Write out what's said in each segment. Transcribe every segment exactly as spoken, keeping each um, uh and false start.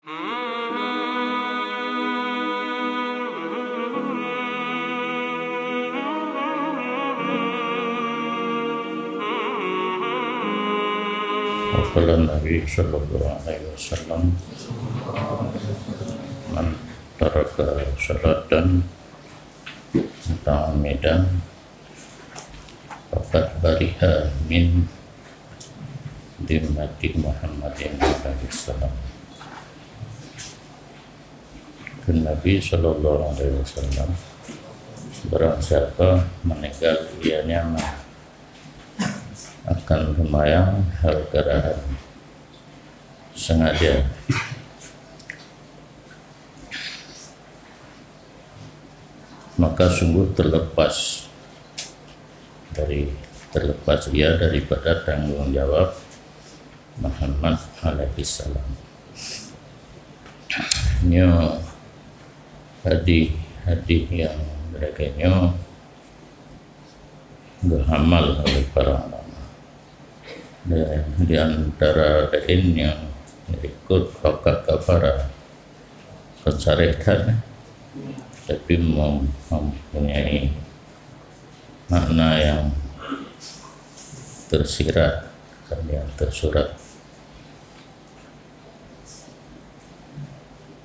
Wa qala Nabi sallallahu alaihi wasallam, "Man taraka salatan muta'ammidan faqad bari'a min dhimmati Muhammadin alaihi salam." Kheun Nabi sallallahu alaihi wasallam, barang siapa meninggal ia nyaman akan sembahyang hal keadaan sengaja, maka sungguh terlepas dari, terlepas ia daripada tanggung jawab Muhammad alaihi salam. Nyoe hadis-hadis nyang lagèe nyoe geuhamal oleh para ulama. Dan di antara lain nyang ikut pakat kafara, kon sareh that, tapi mem-, mempunyai makna yang tersirat dan yang tersurat.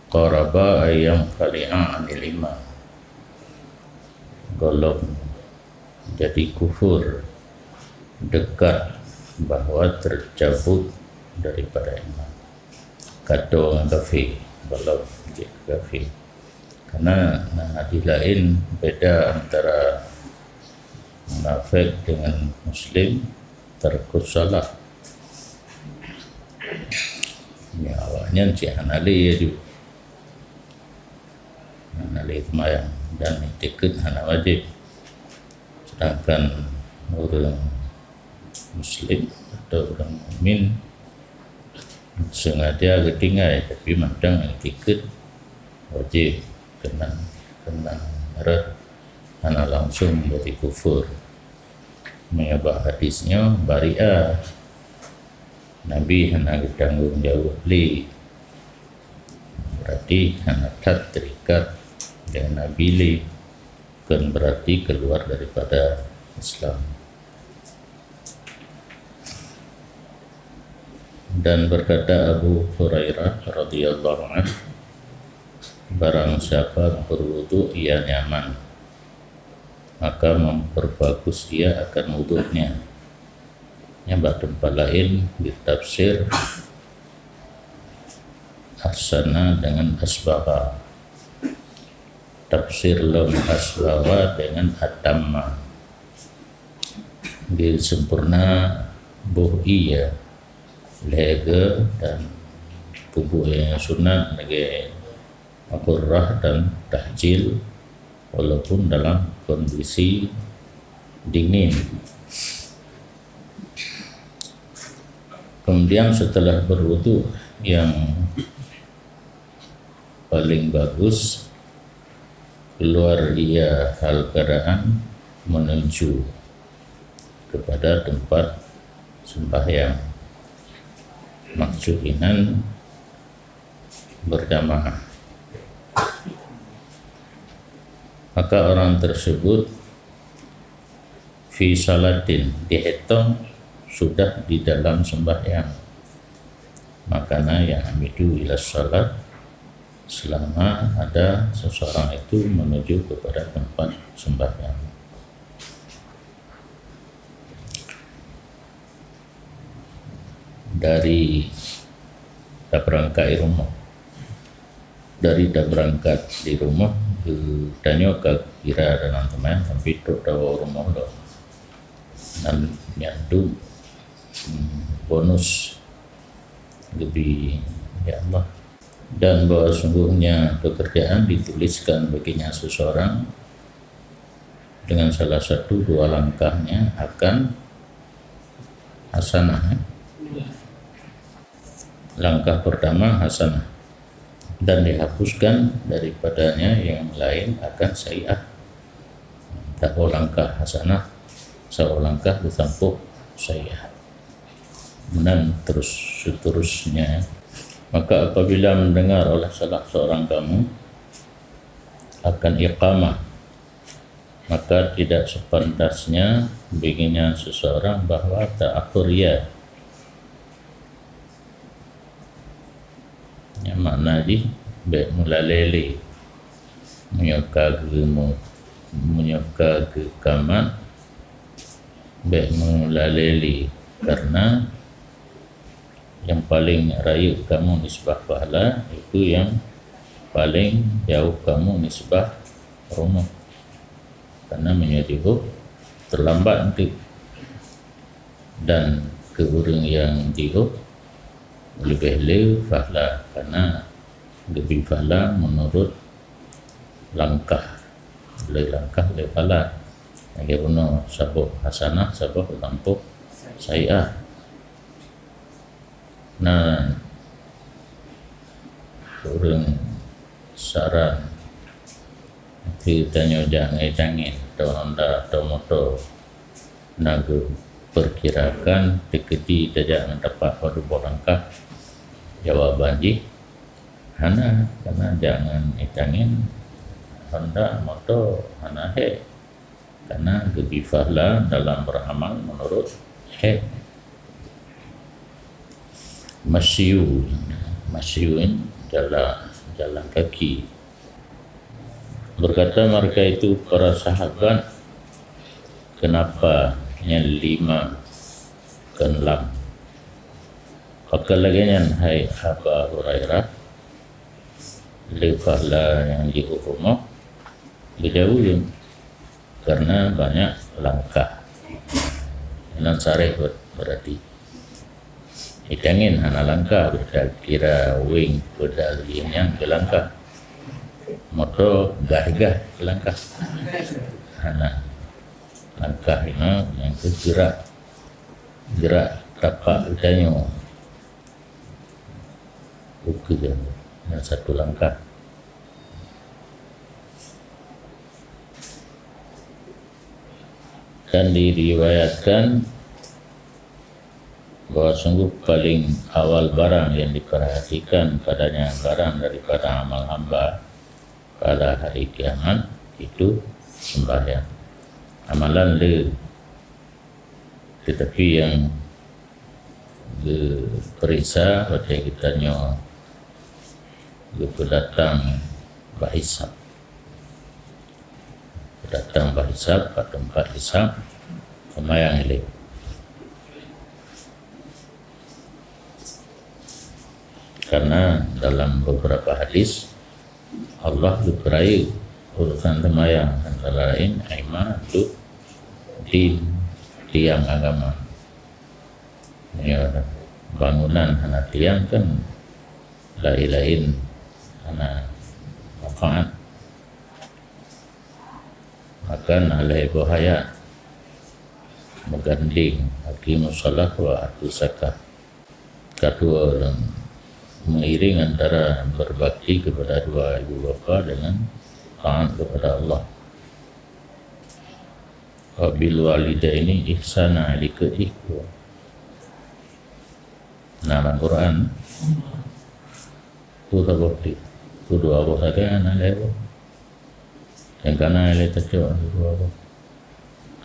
Qaraba ay yankhali'a 'anil iman. Gohlom jadi kufur, dekat bahwa tercabut daripada iman. Ka tô ngon kafé, gohlom jeuet kafé. Karena na hadis laén beda antara munafék dengan muslim, tarkus shalah. Ya, awaknyan cit hana lé aju. Hana lé seumayang dan iktikeuet hana wajéb. Sedangkan ureuëng muslim atau ureuëng mukmin sengaja geutinggai, tapi mantong iktikeuet wajéb, keunan, keunan rot hana langsung jadi kufur. Meunyoe bak hadis nyoe, bari'a, Nabi hana geutanggong jaweueb lé, berarti hana that terikat dengan Nabi lé, bukan berarti keluar daripada Islam. Dan berkata Abu Hurairah radhiyallahu anhu, barang siapa berwudu ia nyaman, maka memperbagus ia akan wudunya. Nyan bak teumpat laén ditafsir ahsana dengan asbagha. Tafsir lom asbagha dengan atamma. Disempurna boh ie, lhèe geu dan peubuet nyang sunat lagèe ghurrah dan tahjil, walaupun dalam kondisi dingin. Kemudian setelah berwudu, yang paling bagus keluar ia hal keadaan menuju kepada tempat sembahyang. Maksud inan berjamaah. Maka orang tersebut fi salatin, dihitong sudah di dalam sembahyang. Makana ya'midu ila salat, selama ada seseorang itu menuju kepada tempat sembahyang. Dari tabeurangkat di rumoh. Dari tabeurangkat di rumoh, eh, tanyoe ka kira dalam seumayang sampai trok tawoe rumoh lom. Dan nyan tu, hmm, bonus geubri, ya Allah. Dan bahwa sungguhnya pekerjaan dituliskan baginya seseorang dengan salah satu dua langkahnya akan hasanah, ya. Langkah pertama hasanah, dan dihapuskan daripadanya yang lain akan sayyi'ah. Saboh langkah hasanah, saboh langkah geusampôh sayyi'ah. Meunan terus seterusnya. Maka apabila mendengar oleh salah seorang kamu akan iqamah, maka tidak sepantasnya bagi seseorang bahwa ta'akhur ia. Nyang makna jih, bèk meulalé lé. Meunyoe ka geumu-, meunyoe ka geukamat, bèk meulalé lé, karena nyang paleng rayeuk kamoe nisbah pahala, itu nyang paleng jauh kamoe nisbah rumoh. Karena meunyoe jiôh, teulambat eunteuk. Dan keu ureuëng nyang jiôh, leubeh le pahala, karena geubri pahala meunurot langkah. Le langkah le pahala. Lagèe bunoe saboh hasanah, saboh lampôh sai'ah. Nah, ureuëng saran, tapi tanyoe jak ngon tangen, atau honda, atau moto, na geupeukirakan teukeudi tajak ngon tapak padub boh langkah? Jawaban jih, hana, karena jak ngon tangen, honda, moto, hana hék. Karena geubri pahala dalam beramal meunurot hék. Masyu, masyu jalan, jalan kaki. Berkata mereka itu, para sahabat, "Kenapa nyang lima kon lam?" Pakon lagèe nyan, hai Aba Hurairah, le pahala nyang jiôh rumoh geujaweueb, karena banyak langkah. Nyan sareh ber-, berarti. Itangen hana langkah, kira weng pedal nyan keu langkah. Moto gah-gah keu langkah. Hana langkah, nyang keu gerak, gerak tapak geutanyoe. Ukeue nyan satu langkah. Dan diriwayatkan bahwa sungguh paling awal barang yang diperhatikan padanya barang daripada amal hamba pada hari kiamat itu sembahyang. Amalan le, tetapi nyang geupeuriksa watèe geutanyoe geupeudatang bak hisab. Datang bak hisab, bak teumpat hisab, seumayang ilèe. Karena dalam beberapa hadis, Allah geupeurayeuk urusan seumayang, antara laén aima untuk din, tiang agama. Ya, bangunan hana tiang kan laén-laén hana manfaat. Maka na lhèe boh ayat meugandeng, "Aqimus shalah wa atuz zakah." Ka dua ureueng meuiring antara berbakti kepada dua ibu bapa dengan taat kepada Allah. "Wa bil walidaini ihsana," likot jih. Na lam Quran. Peue saboh ti? Peue dua boh sagai hana lhèe boh? Nyang kana ilèe tacok dua boh.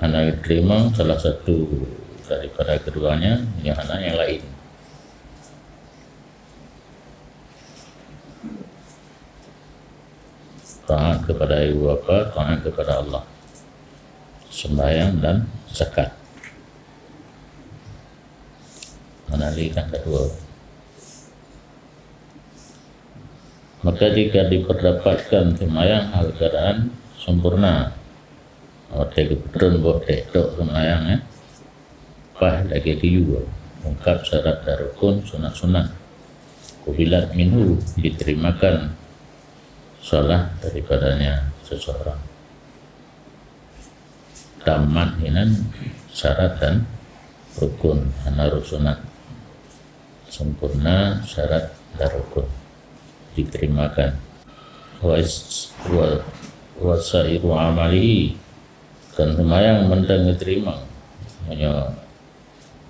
Hana geuteurimong salah satu daripada keduanya, nyang hana nyang laén. Taat kepada ibu bapa, taat kepada Allah. Sembahyang dan zakat. Hana lé nyang kedua. Maka jika diperdapatkan seumayang hal keadaan sempurna, watèe geupeutreun boh tèk tok seumayang, eh, paih lagèe geuyue, lengkap syarat dan rukun, sunat-sunat, kubilat minhu, diterimakan salah daripadanya seseorang. Tamat inan syarat dan rukun, hana rôh sunat. Sempurna syarat dan rukun. Diterimakan. Wa is-, wa, wa sa'iru amalihi. Kan seumayang mantong geuteurimong. Meunyoe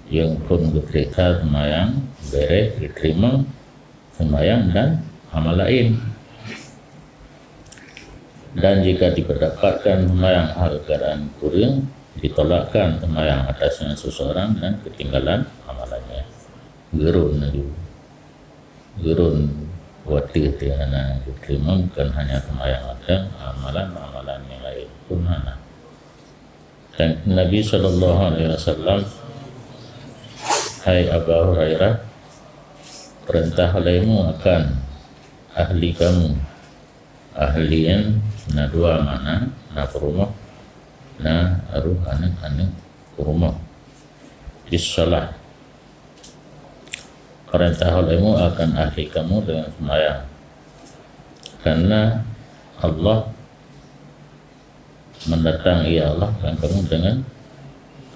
nyang phôn geupeuriksa seumayang, bèrèh geuteurimong, sembahyang dan amal laén. Dan jika diperdapatkan sembahyang hal keadaan kureueng, ditolakkan sembahyang atasnya seseorang dan ketinggalan amalannya. Geurôn laju. Geurôn watée teuh hana geuteurimong, bukan hanya sembahyang saja, amalan-amalan nyang laén pun hana. Dan Nabi sallallahu alaihi wasallam, "Hai Aba Hurairah, perintah olehmu akan ahli kamu." Ahli nyan na dua makna, na peurumoh, na roh aneuëk-aneuëk peurumoh. Bis shalah. Perintah olehmu akan ahli kamu dengan sembahyang. Karena Allah mendatang, ya Allah, akan kamu dengan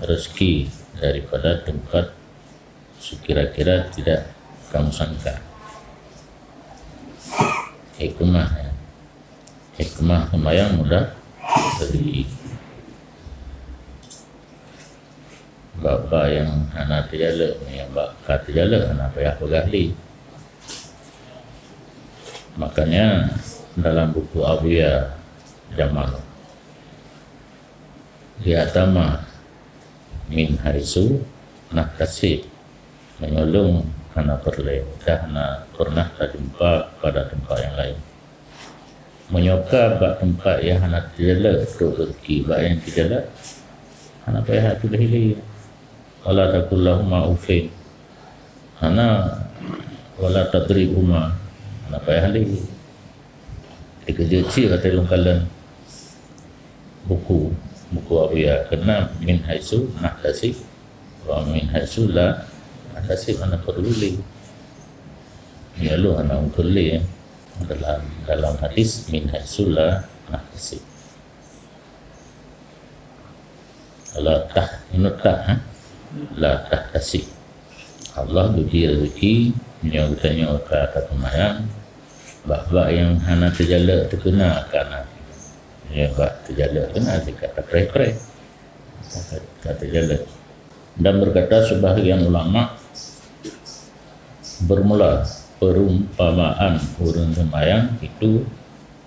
rezeki daripada tempat sekira-kira tidak kamu sangka. Hikmah, ya. Hikmah sembahyang mudah rezeki. Bak-bak nyang hana teujalek, nyang bak ka teujalek hana payah peugah lé. Makanya dalam buku Abuya Jamal, "Ya'tama min haitsu nahtasib." Meunyoe lôn hana peureulée, dah hana pernah tajumpa pada tempat nyang laén. Meunyoe ka bak teumpat nyang hana teujalek trok rezeki, bak nyang teujalek, hana payah tuléh lé. "Wala taqul lahuma uffin." Hana, "Wala tadribhuma." Hana payah lé. Teukeujot cit watée lôn kalon buku, buku Abuya, keunan "Min haitsu nahtasib wa min haitsu la nahtasib" hana peureulée lé. Ya, lôn hana ukeue lé dalam, dalam hadis "Min haitsu la nahtasib." La tah, nutah, ha? La tahtasib. Allah geubri rezeki, meunyoe geutanyoe ka taseumayang, bak-bak nyang hana teujalek teukeuna ka na. Meunyoe bak teujalek teukeuna, ka tapreh-preh. Ka teujalek. Dan berkata sebahagian ulama, bermula perumpamaan ureuëng seumayang itu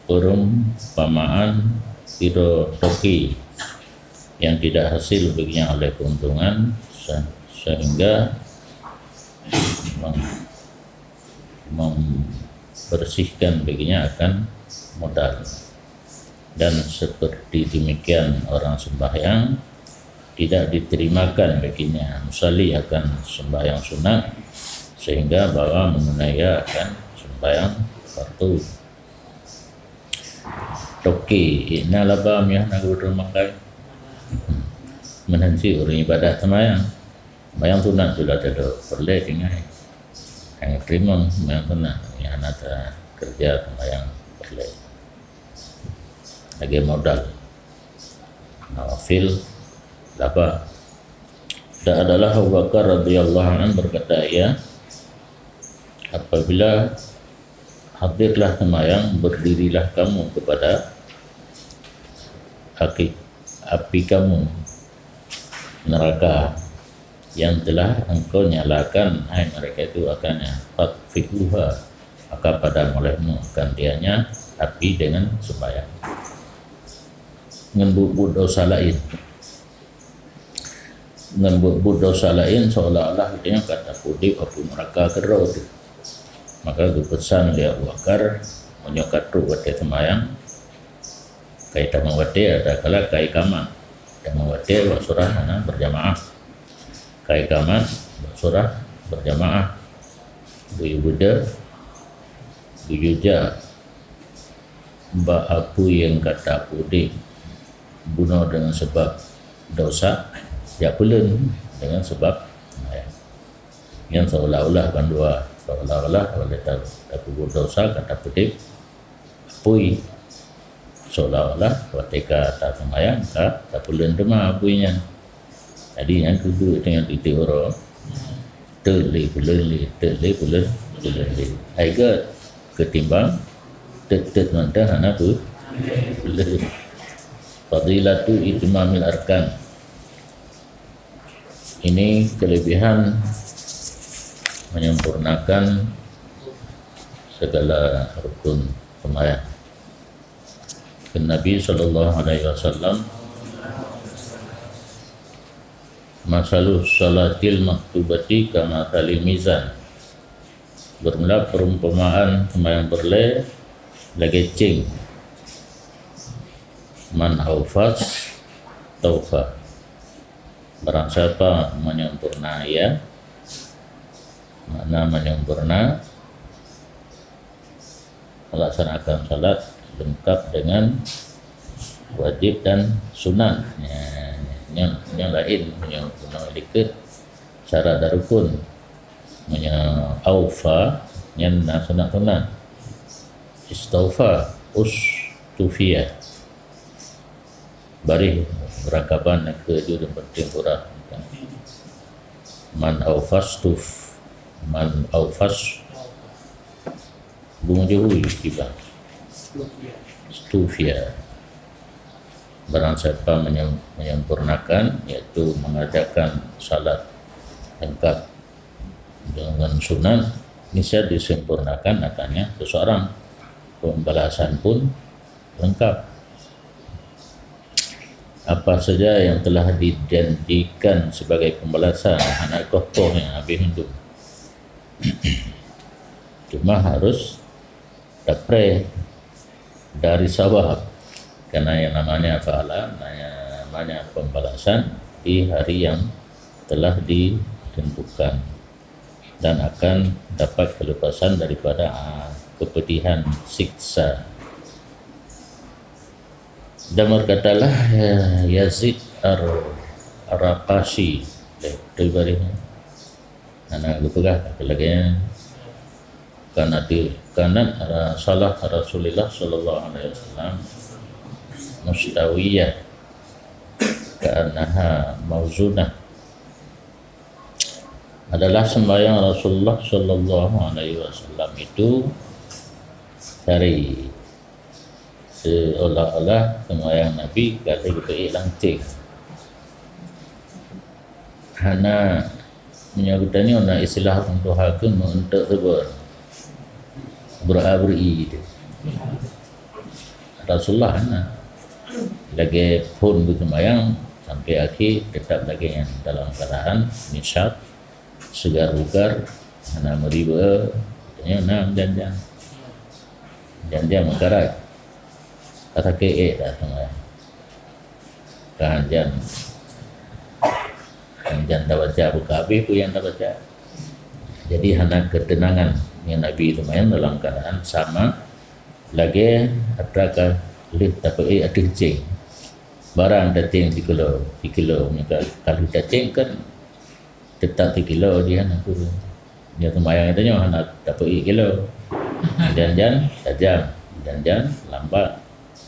perumpamaan sidroe toke yang tidak hasil baginya oleh keuntungan, se-, sehingga mem-, membersihkan baginya akan modal. Dan seperti demikian orang sembahyang, tidak diterimakan baginya musalli akan sembahyang sunat, sehingga bahwa menunaikan akan sembahyang fardu. Toke, na laba miyah na geuh makai. Meunan cit ureuëng ibadat seumayang. Seumayang sunat sudah teudoh, peureulée tinggai. Nyang teurimong seumayang sunat, nyang hana teukeureuja seumayang peureulée. Lagée modal. Nawafil, laba. Dan adalah Abu Bakar radhiyallahu anhu berkata, ia, apabila hadirlah seumayang, berdirilah kamu kepada aki-, api kamu, neraka, yang telah engkau nyalakan, hai mereka itu, akannya, fatfi'uha, maka padam olehmu akan dianya api dengan seumayang. Ngon buet-buet desya laén. Ngon buet-buet desya laén seolah-olah geutanyoe ka tapeudeb apui neuraka keudroe teuh. Maka geupeusan lé Abu Bakar, meunyoe ka trok watée seumayang, kai tamong watée, ada kala kai kamat. Tamong watée bak surah hana berjamaah. Kai kamat bak surah berjamaah. Buyue beudeuh, buyue jak bak apui nyang ka tapeudeb bunoe deungon sabab desya, jak peuleuen deungon sabab seumayang. Nyan seolah-olah bandua, seolah-olah watée ta-, tapeubuet desya ka tapeudeb apui. Seolah-olah watée ka taseumayang ka tapeuleuen teuma apui nyan. Jadi nyan keuh buet nyang tieb-tieb uroe. Teuk lé peuleuen lé, teuk lé peuleuen, peuleuen lé. Hai gét ketimbang teuk-teuk mantong hana peu-, peuleuen. Fadilatu itmamil arkan. Ini kelebihan menyempurnakan segala rukun sembahyang. Nabi sallallahu alaihi wasallam, "Masalu salatil maktubati kamasalil mizan." Bermula perumpamaan sembahyang peureulée lagée céng. "Man aufas taufa." Barang siapa menyempurna ia, makna menyempurna, melaksanakan salat lengkap dengan wajib dan sunat. Nya, nyang, nyang laén meunyoe bunoe likot syarat dan rukun. Meunyoe aufa, nyan na sunat-sunat. Istaufa, ustufiya. Barih berangkaban keu ju dan penting kurang. Man aufas tuf, man aufas Bung Juhui tiba. Stufia. Barang siapa menyem-, menyempurnakan, yaitu mengerjakan salat lengkap dengan sunat, niscaya disempurnakan akannya seseorang. Pembalasan pun lengkap. Apa saja yang telah dijanjikan sebagai pembalasan, hana koh-koh nyang habéh mandum. Cuma harus tapreh dari sawab. Karena yang namanya pahala, namanya pembalasan di hari yang telah ditentukan. Dan akan dapat kelepasan daripada, ah, kepedihan siksa. Dan berkatalah, ya, Yazid Ar-, Ar-Raqashi, eh, pribadi, hana geupeugah lagée nyan. Kana ti-, kana ra-, salat Rasulullah sallallahu alaihi wasallam mustawiyah ka'annaha mauzunah. Adalah sembahyang Rasulullah sallallahu alaihi wasallam itu dari seolah-olah sembahyang Nabi ka lheueh geupeuék lam céng. Hana, meunyoe geutanyoe na istilah ureuëng tuha keu meu-eunteuk saboh. Beura-, beuri teuh. Rasulullah hana. Lagée phon geuseumbahyang sampai akhé tetap lagée nyan dalam keadaan nisyat, segar bugar, hana meuribeue, geutanyoe na jan-jan. Jan-jan meukarat. Ka sakét ék dah seumbahyang. Ka hanjan, hanjan tabaca buka habéh peue nyang tabaca. Jadi hana keuteunangan ngon Nabi seumayang dalam keuadaan sama lagée atra ka lheueh tapeuék ateueh céng. Barang tacéng sikilo, sikilo meunyoe ka, ka lheueh tacéng kan teutap sikilo jih hana peue. Nyoe seumayang geutanyoe hana tapeuék kilo. Jan-jan tajam, jan-jan lambat,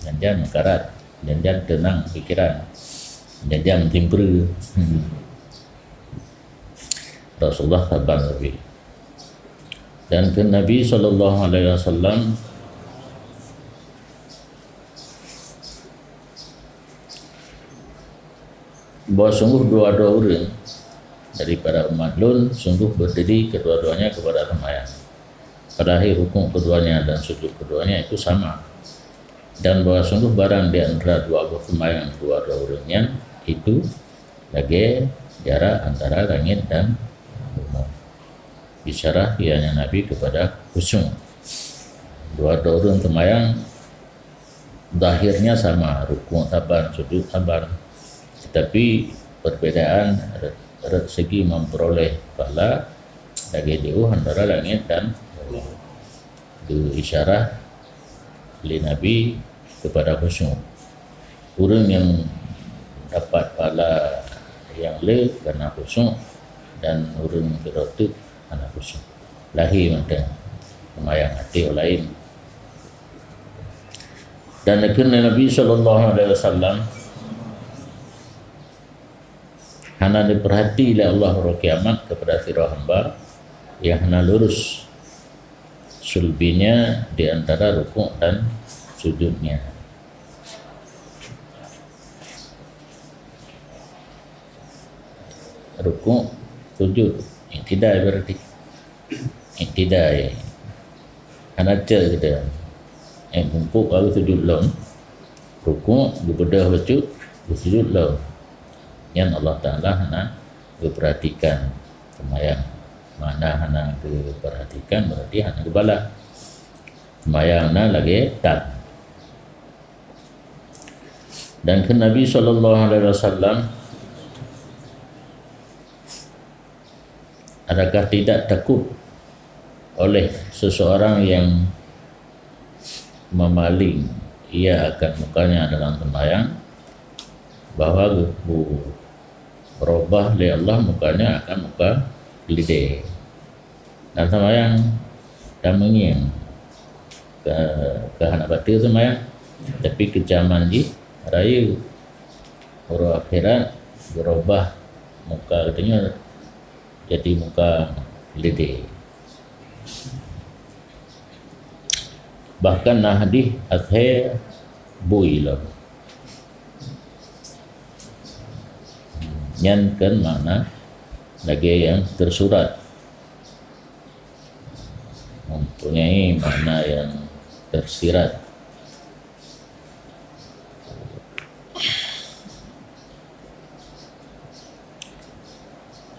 jan-jan meukarat, jan-jan teunang pikeran, jan-jan meutimpeue. Rasulullah saban Nabi. Dan keu Nabi sallallahu alaihi wasallam, bahwa sungguh dua-dua ureuëng daripada umat lôn sungguh berdiri kedua-duanya kepada seumayang. Pada akhir rukuk keduanya dan sujud keduanya itu sama. Dan bahwa sungguh barang di antara dua boh seumayang dua-dua ureuëng nyan itu lagée jarak antara langit dan bumoe. Isyarah ianya Nabi kepada khusyuk. Dua-dua ureuëng seumayang zahirnya sama, rukuk saban, sujud saban. Tetapi perbedaan re-, re-, segi memperoleh pahala lagée jauh antara langit dan bumoe. Geu-isyarah lé Nabi kepada khusyuk. Ureuëng nyang dapat pahala nyang le karena khusyuk dan ureuëng keudroe teuk hana khusyuk. Lahé mantong seumayang até laén. Dan kheun Nabi sallallahu alaihi wasallam, hana diperhati lé Allah Hari Kiamat kepada sidroe hamba nyang hana lurus sulbinya di antara rukuk dan sujudnya. Rukuk, sujud, iktidai berarti. Iktidai. Hana cek geutanyoe. Eh, bungkôk baru sujud lom. Rukuk, geubeudôh bacut, geusujud lom. Nyan Allah Taala hana geupeuratikan seumayang. Makna hana geupeuratikan, berarti hana geubalah. Seumayang na lagée tan. Dan kheun Nabi sallallahu alaihi wasallam, adakah tidak takut oleh seseorang yang memaling ia akan mukanya dalam sembahyang, bahwa geupeurubah lé Allah mukanya akan muka keulidé. Dan sembahyang dan meungieng ka, ka hana bateue sembahyang, tapi keucaman jih rayeuk. Uroe akhirat geurubah muka geutanyoe jadi muka keulidé. Bahkan na hadih asai bui lom. Nyan kan makna lagée nyang teusurat, mempunyai makna yang tersirat.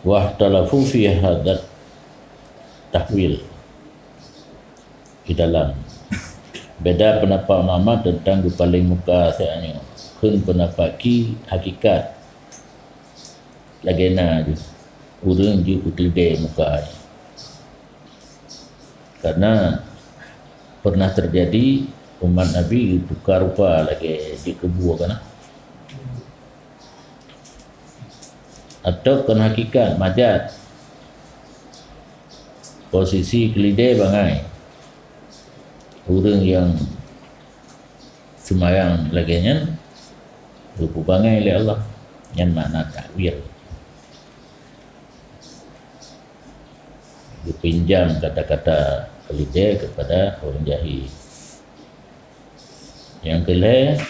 Wahtalafu fi hadat tahwil di dalam. Beda pendapat ulama tentang geupaléng muka saat nyoe. Kheun pendapat ki hakikat lagée na jih ureuëng jeuet keu keulidé muka. Karena pernah terjadi umat Nabi geutukar rupa lagée jeuet keu bue kana. Atau kon hakikat, majaz. Posisi keulidé bangai. Ureuëng nyang seumayang lagée nyan geupeubangai lé Allah. Nyan makna takwil. Geupinjam kata-kata keulidé kepada ureuëng jahé. Nyang keulhée,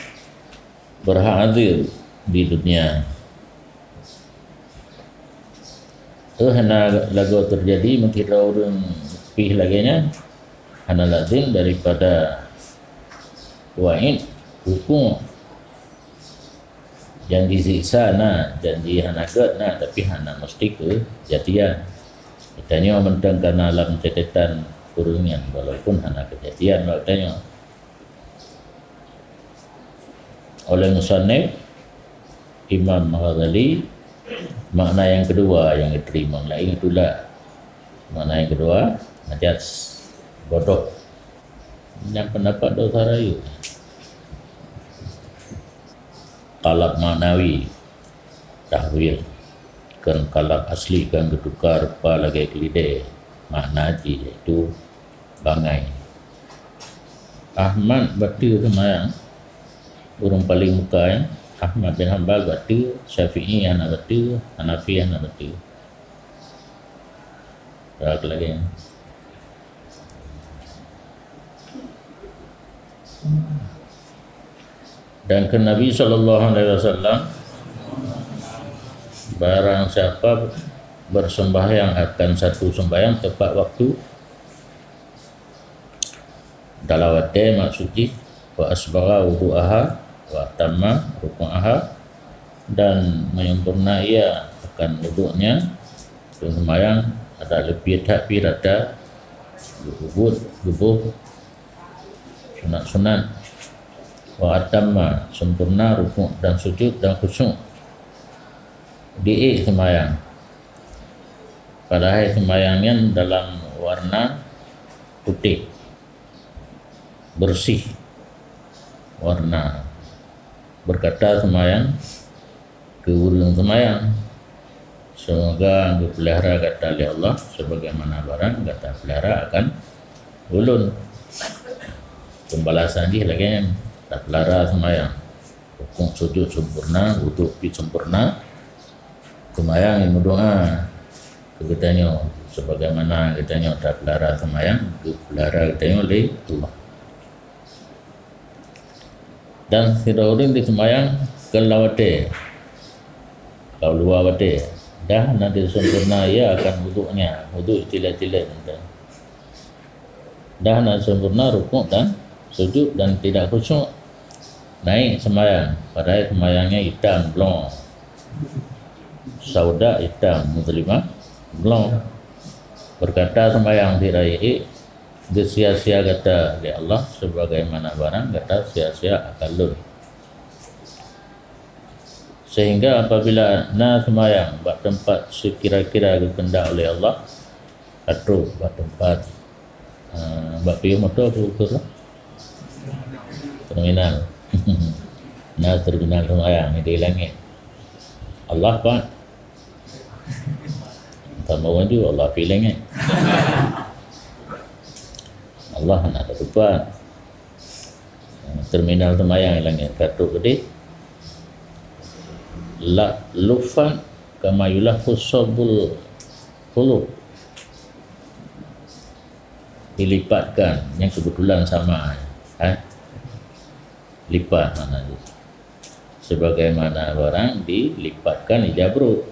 beurhak azeub di dunia. Eh, hana lagoe teujadi meusidroe ureuëng pih lagée nyan, hana lazem daripada waid, hukôm. Janji siksa na, janji hana gét na, tapi hana meusti keujadian. Geutanyoe mantong kana lam catatan ureuëng nyan, walaupun hana keujadian bak geutanyoe. Oleh musannif Imam Ghazali, makna nyang keudua nyang geuteurimong laén geutulak. Makna nyang keudua, najis, bodoh. Nyang pendapat dosa rayeuk. Qalab maknawi, tahwil. Kon qalab asli, kon geutukar rupa lagée keulidé. Makna jih yaitu bangai. Ahmad bateue seumayang, ureuëng paléng muka nyan. Ahmad bin Hambal bateue, Syafi'i hana bateue, Hanafi hana bateue. Lagée nyan. Dan kheun Nabi sallallahu alaihi wasallam, barang siapa bersembahyang akan satu sembahyang tepat waktu, dalam watée maksud jih, wa asbagha wudu'aha, wa atamma ruku'aha, dan menyempurna ia akan wuduknya, dan sembahyang ada lebih tak pi rata, geubeuet, geuboh sunat-sunat, wa atamma, sempurna rukuk dan sujud dan khusyuk. Diék seumayang. Padahai seumayang nyan dalam warna putéh, beureuséh warna. Beukata seumayang keu ureuëng seumayang, "Seumoga geupeulihara gata lé Allah sebagaimana barang gata peulihara akan ulôn." Peubalasan jih lagée nyan, tapeulihara seumayang, rukuk sujud sempurna, wuduk pih sempurna, seumayang meudoá keu geutanyoe, sebagaimana geutanyoe tapeulihara seumayang, geupeulihara geutanyoe lé Allah. Dan sidroe ureuëng diseumayang kon lam watée, lam luwa watée, dan hana disempurna ia akan wuduknya, wuduk cilet-cilet mantong. Dah hana sempurna rukuk dan sujud dan tidak khusyuk. Naik sembahyang, padahai sembahyangnya hitam blong. Sauda hitam, muzlimah blong. Berkata sembahyang tidak baik, "Geusia-sia gata lé Allah sebagaimana barang gata sia-sia akan lôn." Sehingga apabila na sembahyang bak teumpat sekira-kira geukeundak lé Allah, ka trok bak teumpat, eh, bak piôh moto, peue ukeue tu? Terminal. Na terminal sembahyang di langit. Allah pat? Tambah maju, Allah pi langit. Allah hana tatupat. Terminal sembahyang di langit, ka trok keudeh. La lufan kama yulafu sobul qulub. Dilipatkan, yang kebetulan sama, eh? Lipat makna tu. Sebagaimana barang dilipatkan ija brok.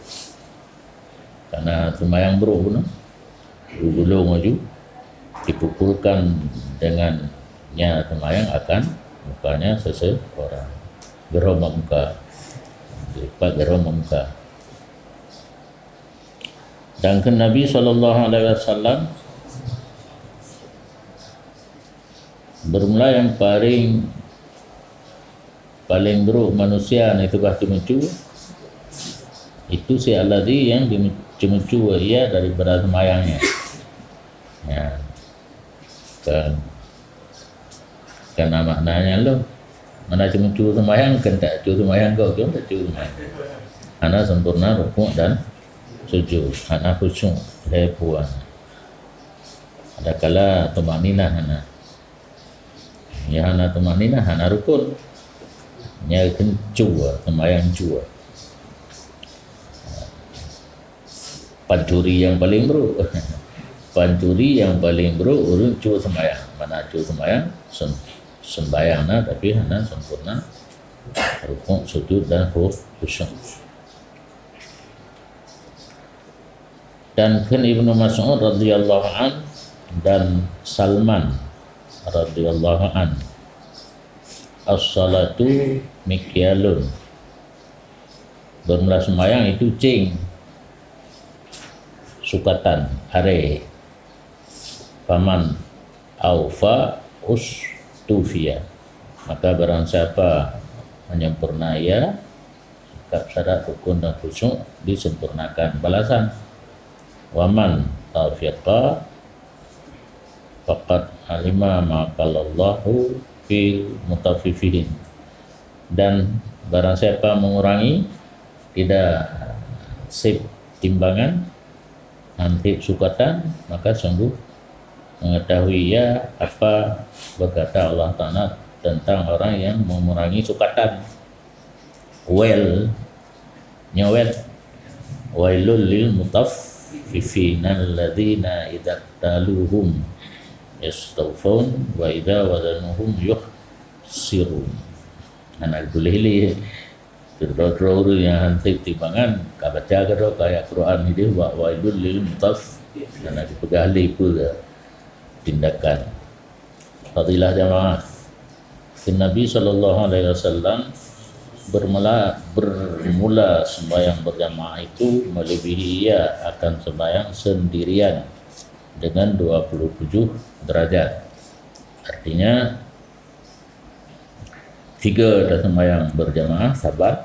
Karena sembahyang brok pun, gulong laju dipukulkan dengan nya sembahyang akan mukanya seseorang. Geurhom bak muka. Dilipat geurhom bak muka. Dan kheun Nabi sallallahu alaihi wasallam, bermula yang paling, paling buruk manusia na itu bah ceumeucue, itu si alladzi yang di-, ceumeucue ia daripada sembahyangnya. Ya. Kan, kan na maknanya lom. Mana ceumeucue sembahyang, kan tak cue sembahyang kau, kan tak cue sembahyang. Hana sempurna rukuk dan sujud, hana khusyuk, lhée puan. Adakala tumakninah hana. Nyang hana tumakninah hana rukun. Nyang kheun cue, sembahyang cue. Pancuri nyang paleng brok. Pancuri nyang paleng brok ureuëng cue sembahyang. Mana cue sembahyang, sem-, sembahyang na, tapi hana sempurna rukuk, sujud dan khu-, khusyuk. Dan kheun Ibnu Mas'ud radhiyallahu an dan Salman radhiyallahu an, "As-salatu mikyalun." Bermula sembahyang itu cing, sukatan, aré. Faman aufa ustufiya. Maka barang siapa menyempurna ia, sikap, syarat, rukun dan khusyuk disempurnakan balasan. Waman taufiqa faqad alima ma qalallahu fil mutaffifin. Dan barang siapa mengurangi, tidak sip timbangan, hana sip sukatan, maka sungguh mengetahui ia apa berkata Allah Ta'ala tentang orang yang mengurangi sukatan. Wail, nyawet. Wailul lil mutaffifin alladzina idza taluhum yastawfun wa idza wazanuhum yukhsirun. Hana tuléh lé. Keudroe-droe ureuëng nyang hana sip timbangan, ka baca keudroe ayat Quran nideh, wa wailul lil mutaff-, hana dipeugah lé peue tindakan. Fadilah jamaah. Kheun Nabi sallallahu alaihi wasallam, bermula, bermula sembahyang berjamaah itu melebihi ia akan sembahyang sendirian dengan dua puluh tujuh derajat. Artinya, tiga taseumbahyang berjamaah saban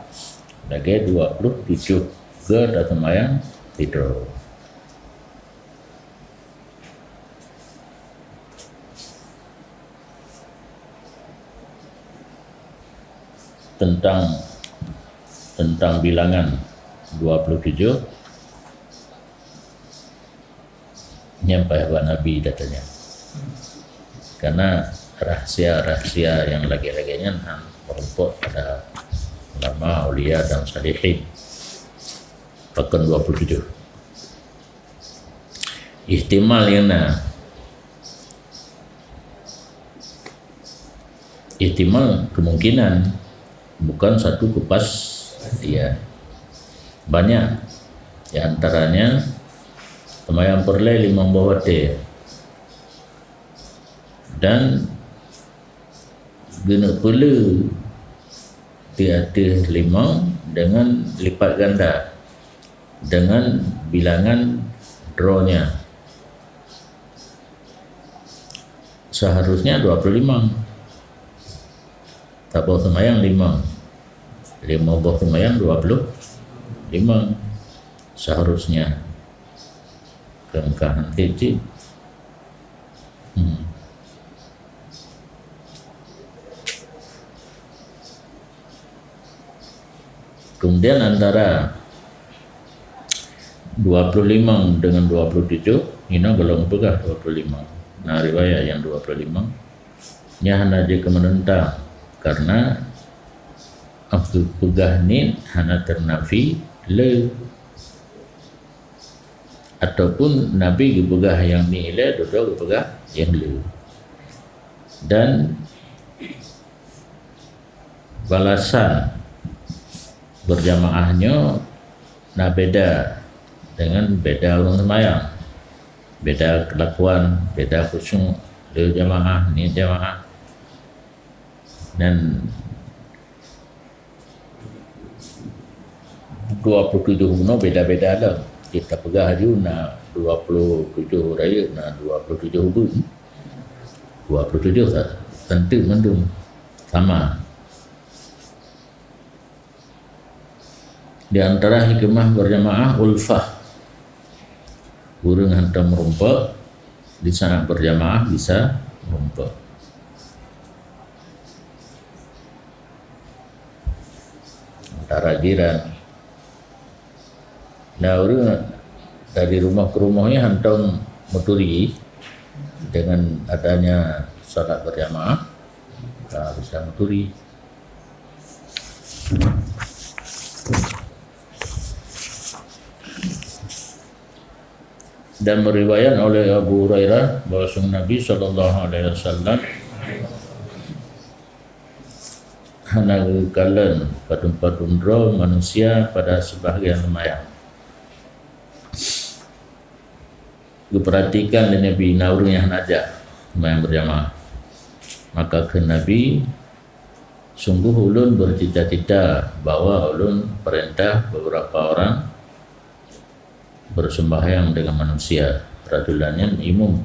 lagée dua puluh tujuh geuh taseumbahyang sidroe. Tentang, tentang bilangan dua puluh tujuh, nyan payah bak Nabi datanya. Karena rahsia-rahsia nyang lagée-lagée nyan han meurumpok pada ulama, aulia dan salihin. Pakon dua puluh tujuh? Ihtimal nyang na. Ihtimal, kemungkinan, bukan satu kepastian. Banyak, di antaranya, seumayang peureulée limong boh watée. Dan geuneuk peule di ateueh limong dengan lipat ganda, dengan bilangan droe nyan. Seharusnya dua puluh lima. Saboh seumayang limong. Limong boh seumayang dua puluh lima. Seharusnya. Keungkahan tieb-tieb. Hmm. Kemudian antara dua puluh lima dengan dua puluh tujuh, inoe gohlom peugah dua puluh lima. Na riwayat nyang dua puluh lima, nyan hana jeuet keu meunentang, karena peugah niet hana teunafi le. Ataupun Nabi geupeugah nyang niet ilée, dudoe geupeugah nyang le. Dan balasan berjamaah nyoe na beda dengan beda ureuëng seumayang. Beda kelakuan, beda khusyuk le jamaah, niet jamaah. Dan dua puluh tujoh bunoe beda-beda lom. Kita peugah aju na dua puluh tujoh rayeuk, na dua puluh tujoh ubeut. Dua puluh tujoh sa-, santeuk mandum sama. Di antara hikmah berjamaah ulfah. Ureuëng hantom meurumpok, di saat berjamaah bisa meurumpok. Antara jiran. Nah, ureuëng dari rumoh ke rumoh nyan hantom meuturi, dengan adanya salat berjamaah, ka bisa meuturi. Dan meriwayat oleh Abu Hurairah bahwa Nabi sallallahu alaihi wasallam hana geukalon padum-padum droe manusia pada sebahagian seumayang. Geupeuratikan lé Nabi na ureuëng nyang hana jak seumayang berjamaah. Maka kheun Nabi, "Sungguh ulôn bercita-cita bahwa ulôn peurintah beberapa orang bersembahyang dengan manusia." Rajulan nyan imum.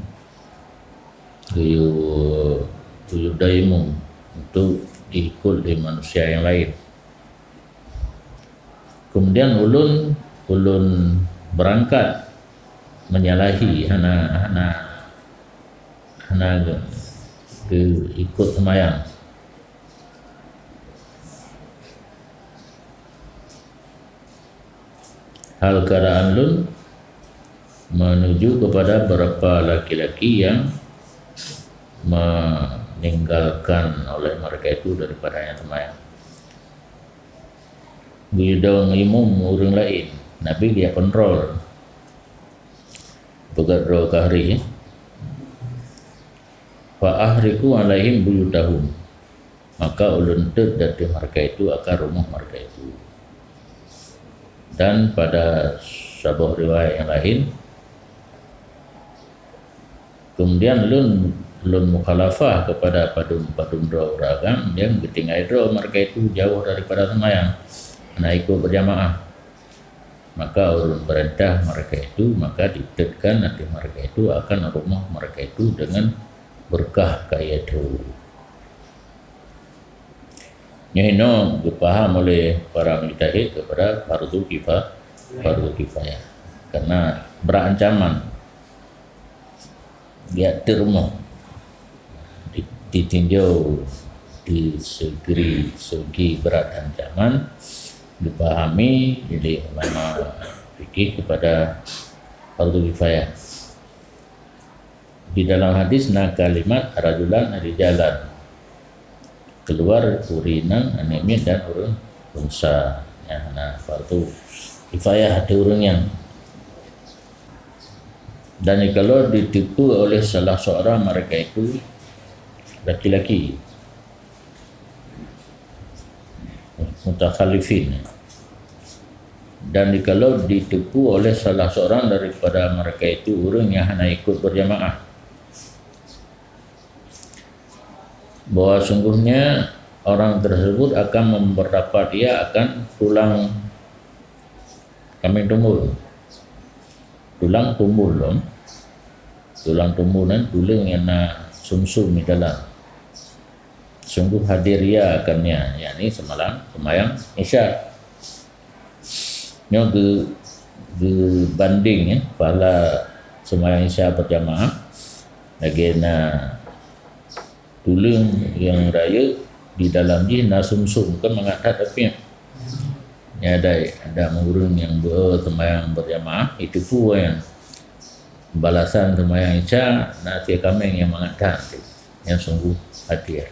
Geuyue, geuyue dai imum untuk diikut lé manusia nyang laén. Kemudian ulôn, ulôn beurangkat menyalahi, hana, hana, hana geu-, geuikot seumayang. Hal keadaan lôn menuju kepada beberapa laki-laki yang meninggalkan oleh mereka itu daripada yang seumayang. Geuyue dong imum ureuëng laén, Nabi geujak kontrol. Peugah droe keu hari, "Fa ahriqu alaihim buyutahum." Maka ulôn teuet di ateueh mereka itu akan rumoh mereka itu. Dan pada saboh riwayat nyang laén, kemudian lôn, lôn mukhalafah kepada padum-padum droe ureuëng agam nyang geutinggai droe mereka itu jauh daripada seumayang, hana ikot berjamaah. Maka ulôn peurintah mereka itu, maka diteuetkan ateueh mereka itu akan rumoh mereka itu dengan beureukat keu ayat tu. Nyoe hinoe geupaham oleh para mujtahid kepada fardu kifa-, fardu kifayah. Karena brat ancaman, geuteuet rumoh, di-, ditinjau di segi, segi brat ancaman, dipahami oleh ulama fikih kepada fardu kifayah. Di dalam hadis na kalimat rajulan rijalan. Keluar ureuëng inong, aneuk miet dan ureuëng unsa. Nyan na fardu kifayah ateueh ureuëng nyan. Dan jikalau diteupeu oleh salah seorang mereka itu laki-laki, mutakhalifin. Dan jikalau diteupeu oleh salah seorang daripada mereka itu ureuëng nyang hana ikot berjamaah, bahwa sungguhnya orang tersebut akan memperdapat ia akan tulang kambing tumbul. Tulang tumbul lom. Tulang tumbul nyan tuleueng nyang na sumsum di dalam. Sungguh hadir ia akannya, yakni semalam sembahyang Isya. Nyoe geu-, geubandeng, ya, pahala sembahyang Isya berjamaah lagèe na tuleueng nyang rayeuk di dalam jih na sumsum, kan mangat that tapi. Nyan ada, ada ureueng nyang beu-, sembahyang berjamaah, itu pun yang balasan sembahyang Isya na sie kaméng nyang mangat that, nyang sungguh hadir.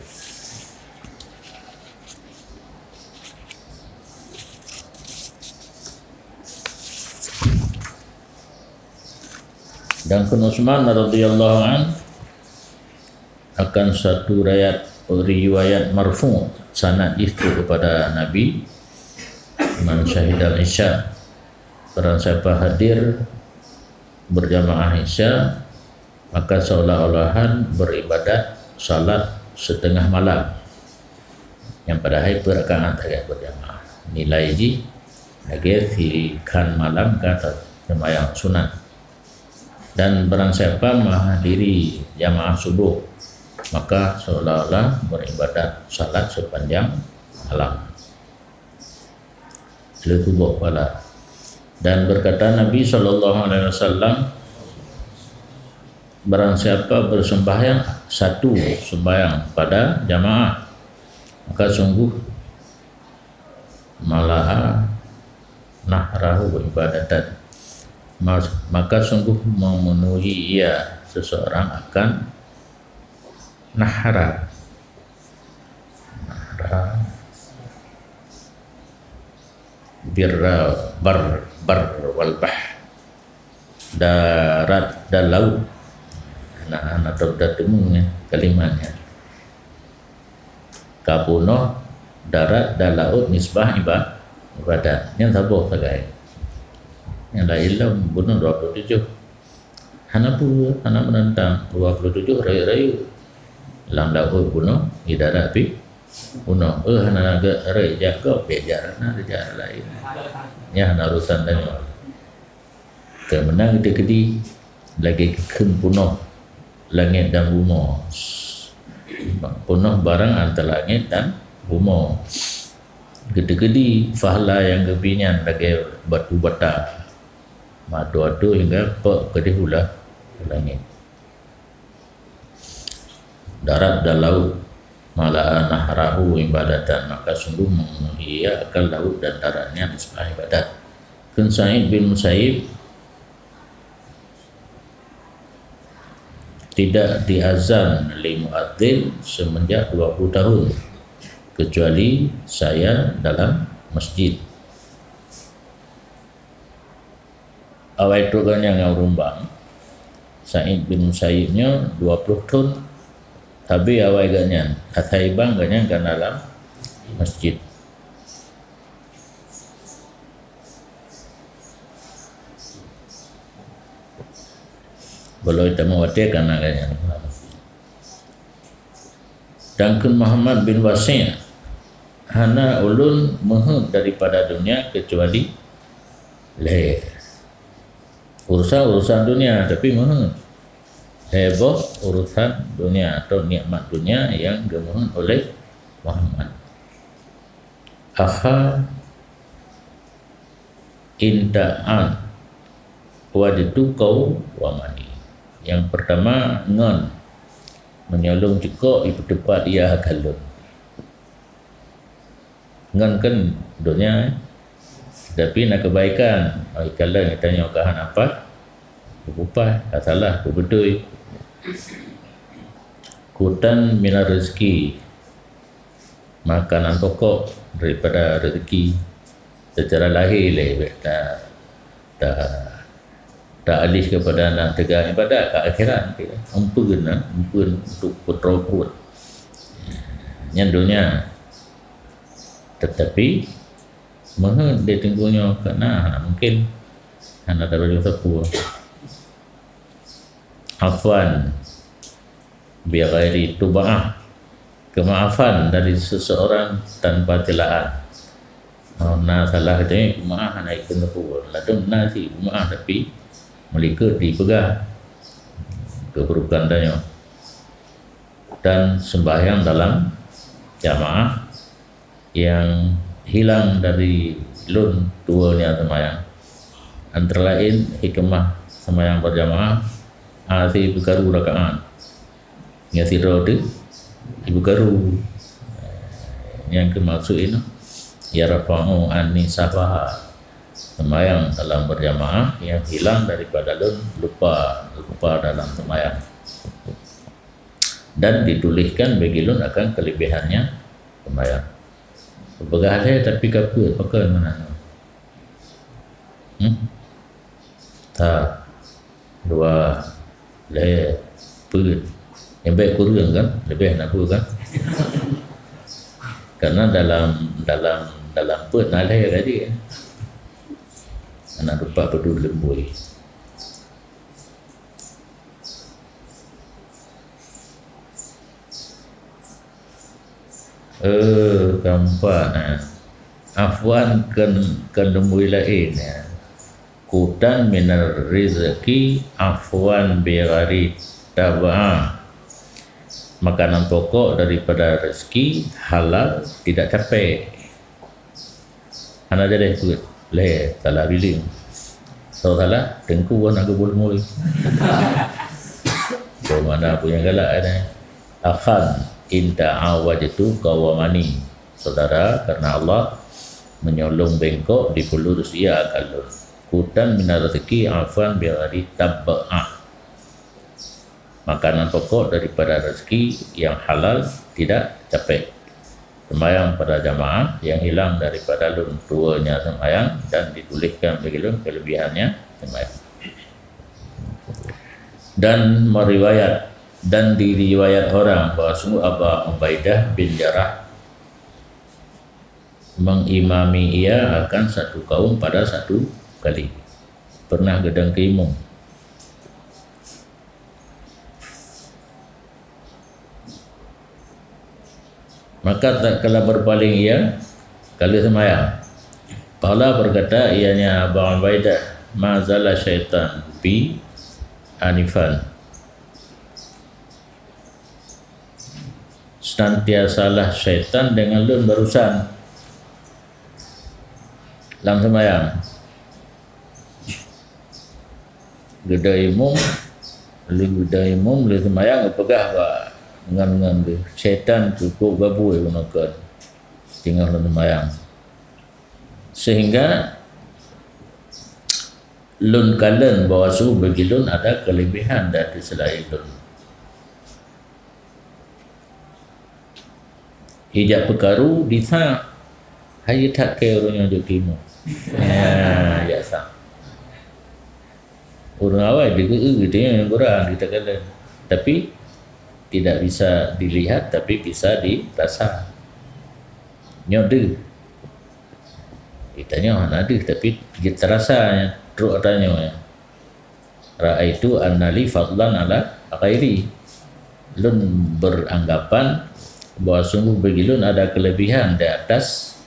Dan kheun Utsman radhiyallahu an akan satu riwayat, riwayat marfu', sanad jih tu kepada Nabi, "Man syahidal Isya," barang siapa hadir berjamaah Isya, maka seolah-olahan beribadat salat setengah malam. Nyang padahai peue rakaat lagèe berjamaah. Nilai jih lagèe sikhan malam ka ta-, sembahyang sunat. Dan barang siapa menghadiri jamaah subuh, maka seolah-olah beribadat salat sepanjang malam. Leutuboh pahala. Dan berkata Nabi sallallahu alaihi wasallam, "Barang siapa bersembahyang satu sembahyang pada jamaah, maka sungguh mala'a nahrahu ibadatan." Mas-, maka sungguh memenuhi ia seseorang akan nahra. Nahra. Birra bar, bar wal bahr. Darat dan laut. Nah, nah, teudeungoe kalimat nyan. Ka bunoh darat dan laut nisbah iba-, ibadat. Nyan saboh sagai. Nyang laén lom bunoh dua puluh tujoh. Hana peue, hana meunantang. Dua puluh tujoh rayeuk-rayeuk. Lam laôt bunoh, di darat pih bunoh. Eh, hana geuh rayeuk jak gob, bèk jak na, jak laén. Nyan hana urusan tanyoe. Keu meunan geukeudi lagèe geukheun punoh langèt dan bumoe. Punoh barang antara langèt dan bumoe. Geukeudi pahala nyang geubri nyan lagèe batu bata. Meuadoh-adoh hingga pok keudeh u la-, langèt. Darat dan laut, mala'a nahrahu ibadatan, maka sungguh memenuhi ia akan laut dan darat nyan sebagai ibadat. Kheun Sa'id bin Musayyib, "Tidak diazan lé muadzin semenjak dua puluh tahun, kecuali saya dalam masjid." Awai trok gobnyan ngon ureueng bang, Sa'id bin Musayyib nyoe dua puluh thon, sabe awai gobnyan, asai bang gobnyan ka na lam masjid. Bak lheueh tamong watèe ka na gobnyan. Dan kheun Muhammad bin Wasi', "Hana ulôn meuheuet daripada dunia kecuali lhèe urusan-urusan dunia, tapi meuheuet lhèe boh urusan dunia atau nikmat dunia nyang geumeuheuet oleh Muhammad." Akha inta'an wajtu qawamani. Nyang peurtama ngon, meunyoe lôn cukôp ipeuteupat ia akan lôn. Ngon kan donya, eh? Tapi na keubaikan, oh, ikalon geutanyoe ka hana pat, beupah, ka salah, beubeutôi. Qutan minar rizki, makanan pokok daripada rezeki. Secara lahé lé bèk ta, ta, ta alih kepada na teuga ibadat ka akhirat. Empeuen na, empeuen untuk peutroe pruet. Nyan donya. Tetapi meuheuet di teungku nyoe ka na, hana mungkin. Hana tabajoe sapeue. Afwan bi ghairi tub'ah, kemaafan dari seseorang tanpa celaan. Oh, na salah teuh, peumaáh hana ikheun teupeu. Ladôm na cit peumaáh, tapi meulikot dipeugah keuburukan tanyoe. Dan sembahyang dalam jamaah yang hilang dari lôn dua nyang seumayang. Antara laén hikmah seumayang berjamaah, hase peukaru rakaat. Nyang sidroe teuh ibu karu. Nyang keumaksud inoe, yarfa'u anni sahwaha. Sembahyang dalam berjamaah yang hilang daripada lôn lupa, lupa dalam sembahyang. Dan dituliskan bagi lôn akan kelebihannya sembahyang. Peugah lé tapi ka peuet, pakon meunan? Hmm? Sa, dua, lhèe, peuet. Nyang bèk kureueng kan? Leubeh na peue kan? Karena dalam, dalam, dalam peuet na lhèe tadi, kan? Hana teumpat padum leumbôi. Eh, keempat, eh. Afwan kön, kön leumbôi laén, eh. Kutan minar rizqi afwan bi ghairi tab'a. Makanan pokok daripada rezeki halal tidak capek. Hana jadeh peuet. Lhèe, salah bileung. Soe salah, teungku hana geubeuleumui. Soe mana pun nyang galak ada. Akhan, inta awajtu qawamani. Saudara, karena Allah menyolong bengkok di puluh usia akan lôn. Kutan minar rezeki afwan bi ghairi tab'a. Makanan pokok daripada rezeki yang halal tidak capek. Sembahyang pada jamaah yang hilang daripada lôn dua nya sembahyang dan dituliskan bagi lôn kelebihannya sembahyang. Dan meriwayat, dan diriwayat orang bahwa sungguh Aba Ubaidah bin Jarrah mengimami ia akan satu kaum pada satu kali. Pernah geudong keu imum. Maka tatkala berpaling ia, ka lheueh seumayang. Qala, berkata ianya Abu Ubaidah, "Ma zala syaitan bi anifan." Senantiasalah syaitan dengan lôn barusan lam seumayang. Geudong imum, lheueh geudong imum, lheueh seumayang geupeugah bak ngon-ngon geuh, "Syaitan cukup gabui bunoe kon teungoh lôn seumayang." Sehingga lôn kalon bahwa su bagi lôn ada kelebihan dari selain lôn. Ijak peukaru di sa, hai that keu ureueng nyoe jok timu. Ya, ya sa. Ureueng awai deungoe teuh nyang gurang kita kata. Tapi tidak bisa dilihat, tapi bisa dirasa. Nyoe deuh. Kita nyoe hana deuh, tapi terasa trok ata nyoe. Ra'aitu anna li fadlan ala ghairi. Lôn beranggapan bahwa sungguh bagi lôn ada kelebihan di atas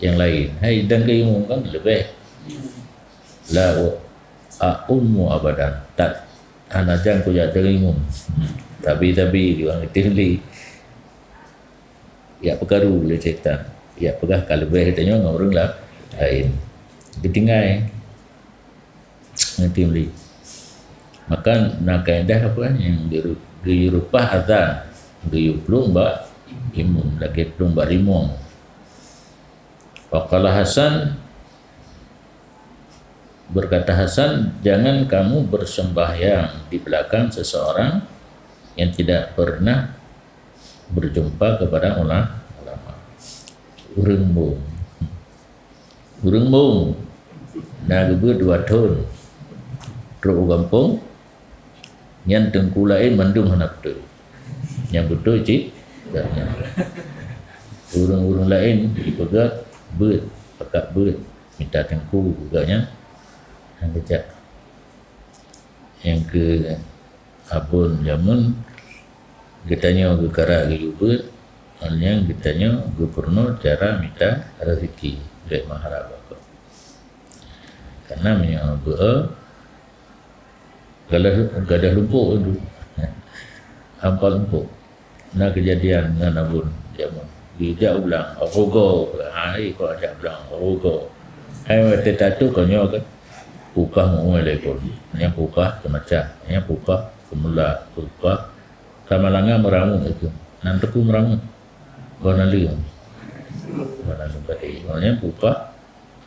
yang lain. Hai, dan keimum kan lebih. La a'ummu abadan. Tak, hana jang kujak teurimum. Tabi-tabi juga ngerti beli. Yak peukaru lé syaitan. Yak peugah ka leubeh tanyoe ngon ureueng la-, laén. Geutinggai. Ngerti beli. Maka na kaedah apa nyang geuru-, geuyue reupah azan, geuyue plueng bak imum, lagèe plueng bak rimueng. Wa qala Hasan, berkata Hasan, "Jangan kamu bersembahyang di belakang seseorang yang tidak pernah berjumpa kepada ula-, ulama." Ureueng bong. Ureueng bong. Na geubeuet dua thon. Trok u gampông, nyan teungku laén mandum hana beutôi. Nyang beutôi cit gobnyan. Ureueng-ureueng laén jipeugah beuet, pakat beuet, mita teungku gobnyan. Hana jak. Nyang keu Abon jameun geutanyoe geukarat geuyue beuet, Nyan geutanyoe geupurunoe cara mita rezeki, bèk meuharab bak gob. Karena meunyoe beu gadoh, gadoh lumpok tu. Hampa lumpok. Na keujadian ngon abon jameun. Geujak u blang, rugoe, hai kok jak blang, rugoe. Hai watèe tatu konyol kan. Peupah meu-ue lé phon. Nyang peupah keumaca, nyang peupah keumula, peupah Samalanga meuramut itu. Nan teupeu meuramut. Goh naleueng. Goh naleueng tadi. Nyan peupah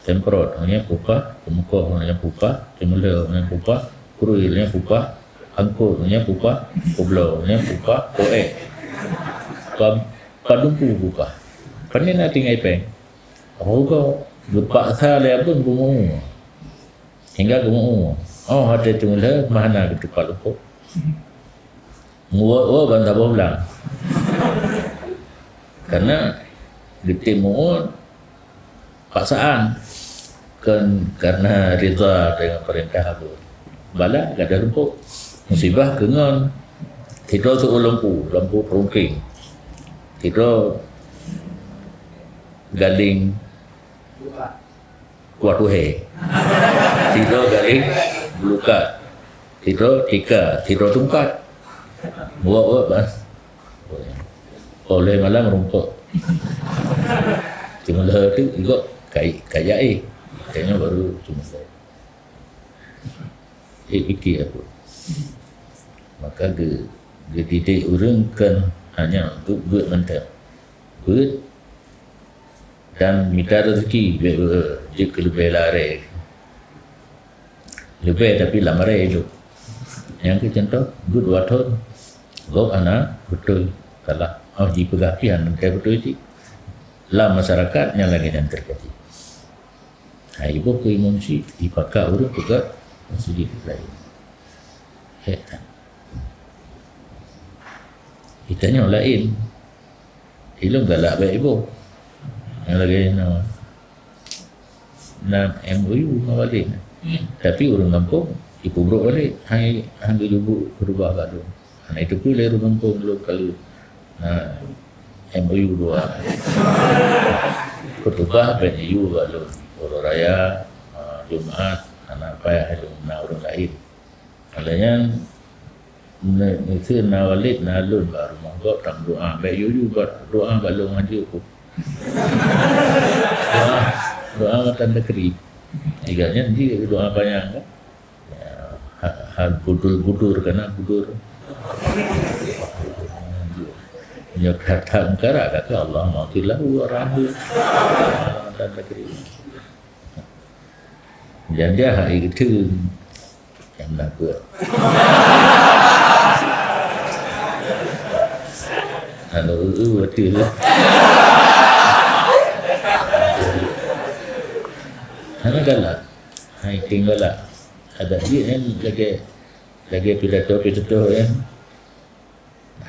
semprot, nyan peupah keumeukoh, nyan peupah ceumeulheu, nyan peupah krui, nyan peupah angkot, nyan peupah kubloe, nyan peupah koek. Pa-, padum peue peupah. Pane na tinggai péng. Rugoe geupaksa lé abon peumeu. Hingga geumeu. Oh, watèe ceumeulheu mah na geutupat lumpok. Nguwoe-woe ban saboh blang. Karena geutem muot paksaan, kon karena ridha dengan perintah Abu. Bala gadoh lumpok. Musibah keu ngon. Sidroe seuôt lampu, lampu perungking. Sidroe galéng kuah tuhé. Sidroe galéng bulukat. Sidroe tika, sidroe tungkat. Buat-buat bas. Oleh malam rumpok. Cuma dah tu juga kai kaya eh. Kayaknya baru cuma saya. Eh, fikir aku. Maka ge, geudidik ureuëng kan hanya untuk buat mantap. Buat dan mita rezeki, bèk, eh, jeuet keu leubeh laré. Leubeh tapi lam aré ilok. Nyang keu contoh, buet dua thon, gob hana beutôi salah. Oh, jipeugah pih hana beutôi cit. Lam masyarakat nyang lagèe nyan teujadi. Hai iboh keu imum si, ipaka ureuëng peugah masjid lain. Hek kan. Itanyoe laén. Ilôn galak bèk iboh. Nyang lagèe na, na M O U ngon Walid. Tapi ureuëng gampông ipeubrok Walid, hai han geujubuk keurubah bak lôn. Hana iteupeue lé ureuëng gampông lôn kali na M O U dua. Keurubah bèk yue bak lôn. Uroe raya, ah, Jumat, hana payah lôn na ureuëng laén. Lagèe nyan, ne-, neukheun na Walid na lôn bak rumoh gob tameudoa. Bèk yue-yue bak doa bak lôn hanjeuet ku. Doa, doa matan takri. Tiga nyan jeuet doa panyang kan. Ya, ha, ha, budur-budur kana budur. Nyoe kata mungkara kata Allah maghfir lahu warhamhu. Matan takri. Jan-jan hai geuteun. Nyang meunan peuet. Lalu, eu, eu, beutôi lah. Hana galak. Hai ting galak. Adak jih kan lagèe, lagèe pidato-pidato kan.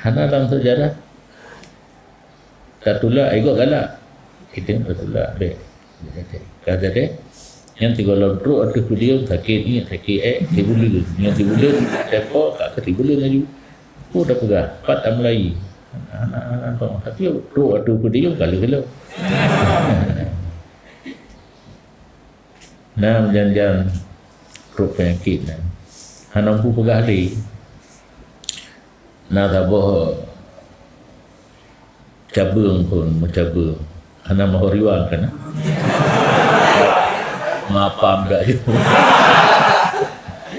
Hana lam sejarah. Tatulak, igoe galak. Kita tatulak, bèk. Ka jadi, nyang sigohlom trok ateueh podium, sakét iék, sakét ék, sibuleuen. Nyang sibuleuen, tepok, ka keu sibuleuen laju. Peue tapeugah, pat tamulai. Hana, hana, hana, tapi trok ateueh podium, ka lheueh lom. Na meujan-jan trok peunyakét nyan. Hana mampu peugah lé. Na saboh cabeueng phon meucabeueng. Hana meuhoriwang kan? Mapam dak ju.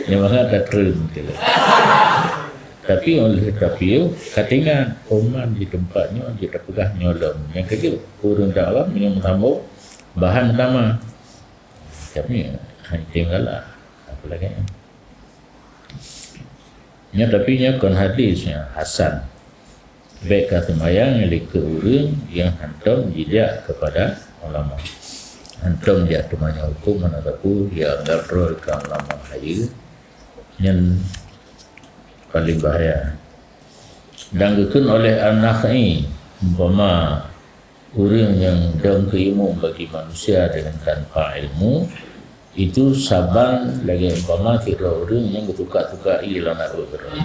Nyang mangat dak treun keu. Tapi oleh tapi ka teuingat, oman di teumpat nyoe jeuet tapeugah nyoe lom. Nyang keujeuet, ureuëng dakwah meunyoe meusambông, bahan utama. Tapi hai tem galak. Apa lagi? Nya tapi nya kon hadis nya hasan. Bèk ka seumayang lé keu ureuëng nyang hantom jijak keupada ulama. Hantom jak teumanyong hukôm hana sapeue, jianggab droe ka ulama hayeue. Nyan paléng bahaya. Dan geukheun oleh An-Nakhai, umpama ureuëng nyang dong keu imum bagi manusia dengan tanpa ilmu, itu saban lagèe umpama sidroe ureuëng nyang geutuka-tuka ié lam laôt keudroe.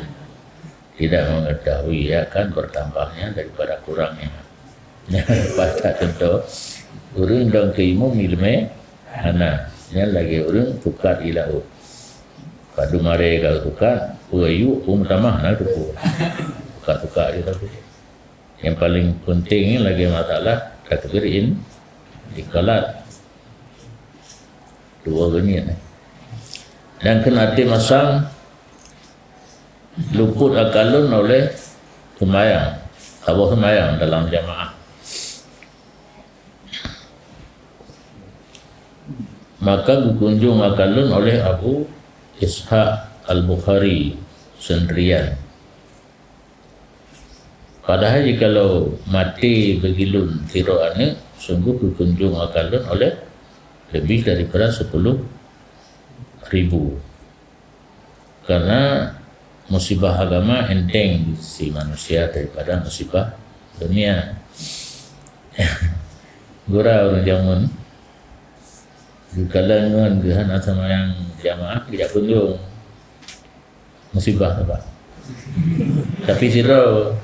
Tidak mengetahui akan bertambahnya daripada kurangnya. Leupah that contoh, ureuëng dong keu imum iéleumé hana. Nyan lagée ureuëng tukat i laôt. Padub marée ka tukat, peue yue, peue meutamah na teupeue. Tukat-tukat je tapi. Nyang paleng peunteng lagée masalah takbir in-, inqilab. Dua geuh nyan. Dan keu até masa luput akalon oleh seumayang, saboh seumayang dalam jamaah. Maka geukunjung akalon oleh Abu Ishaq Al-Bukhari seundrian. Padahai jikalau maté beugilun sidroe aneuëk, sungguh geukunjung akalon oleh lebih daripada sepuluh ribu. Karena musibah agama enteng di sisi manusia daripada musibah dunia. Gura ureuëng jameun, geukalon ngon geuh hana seumayang jamaah, geujak kunjung. Musibah tu, Pak. Tapi sidroe,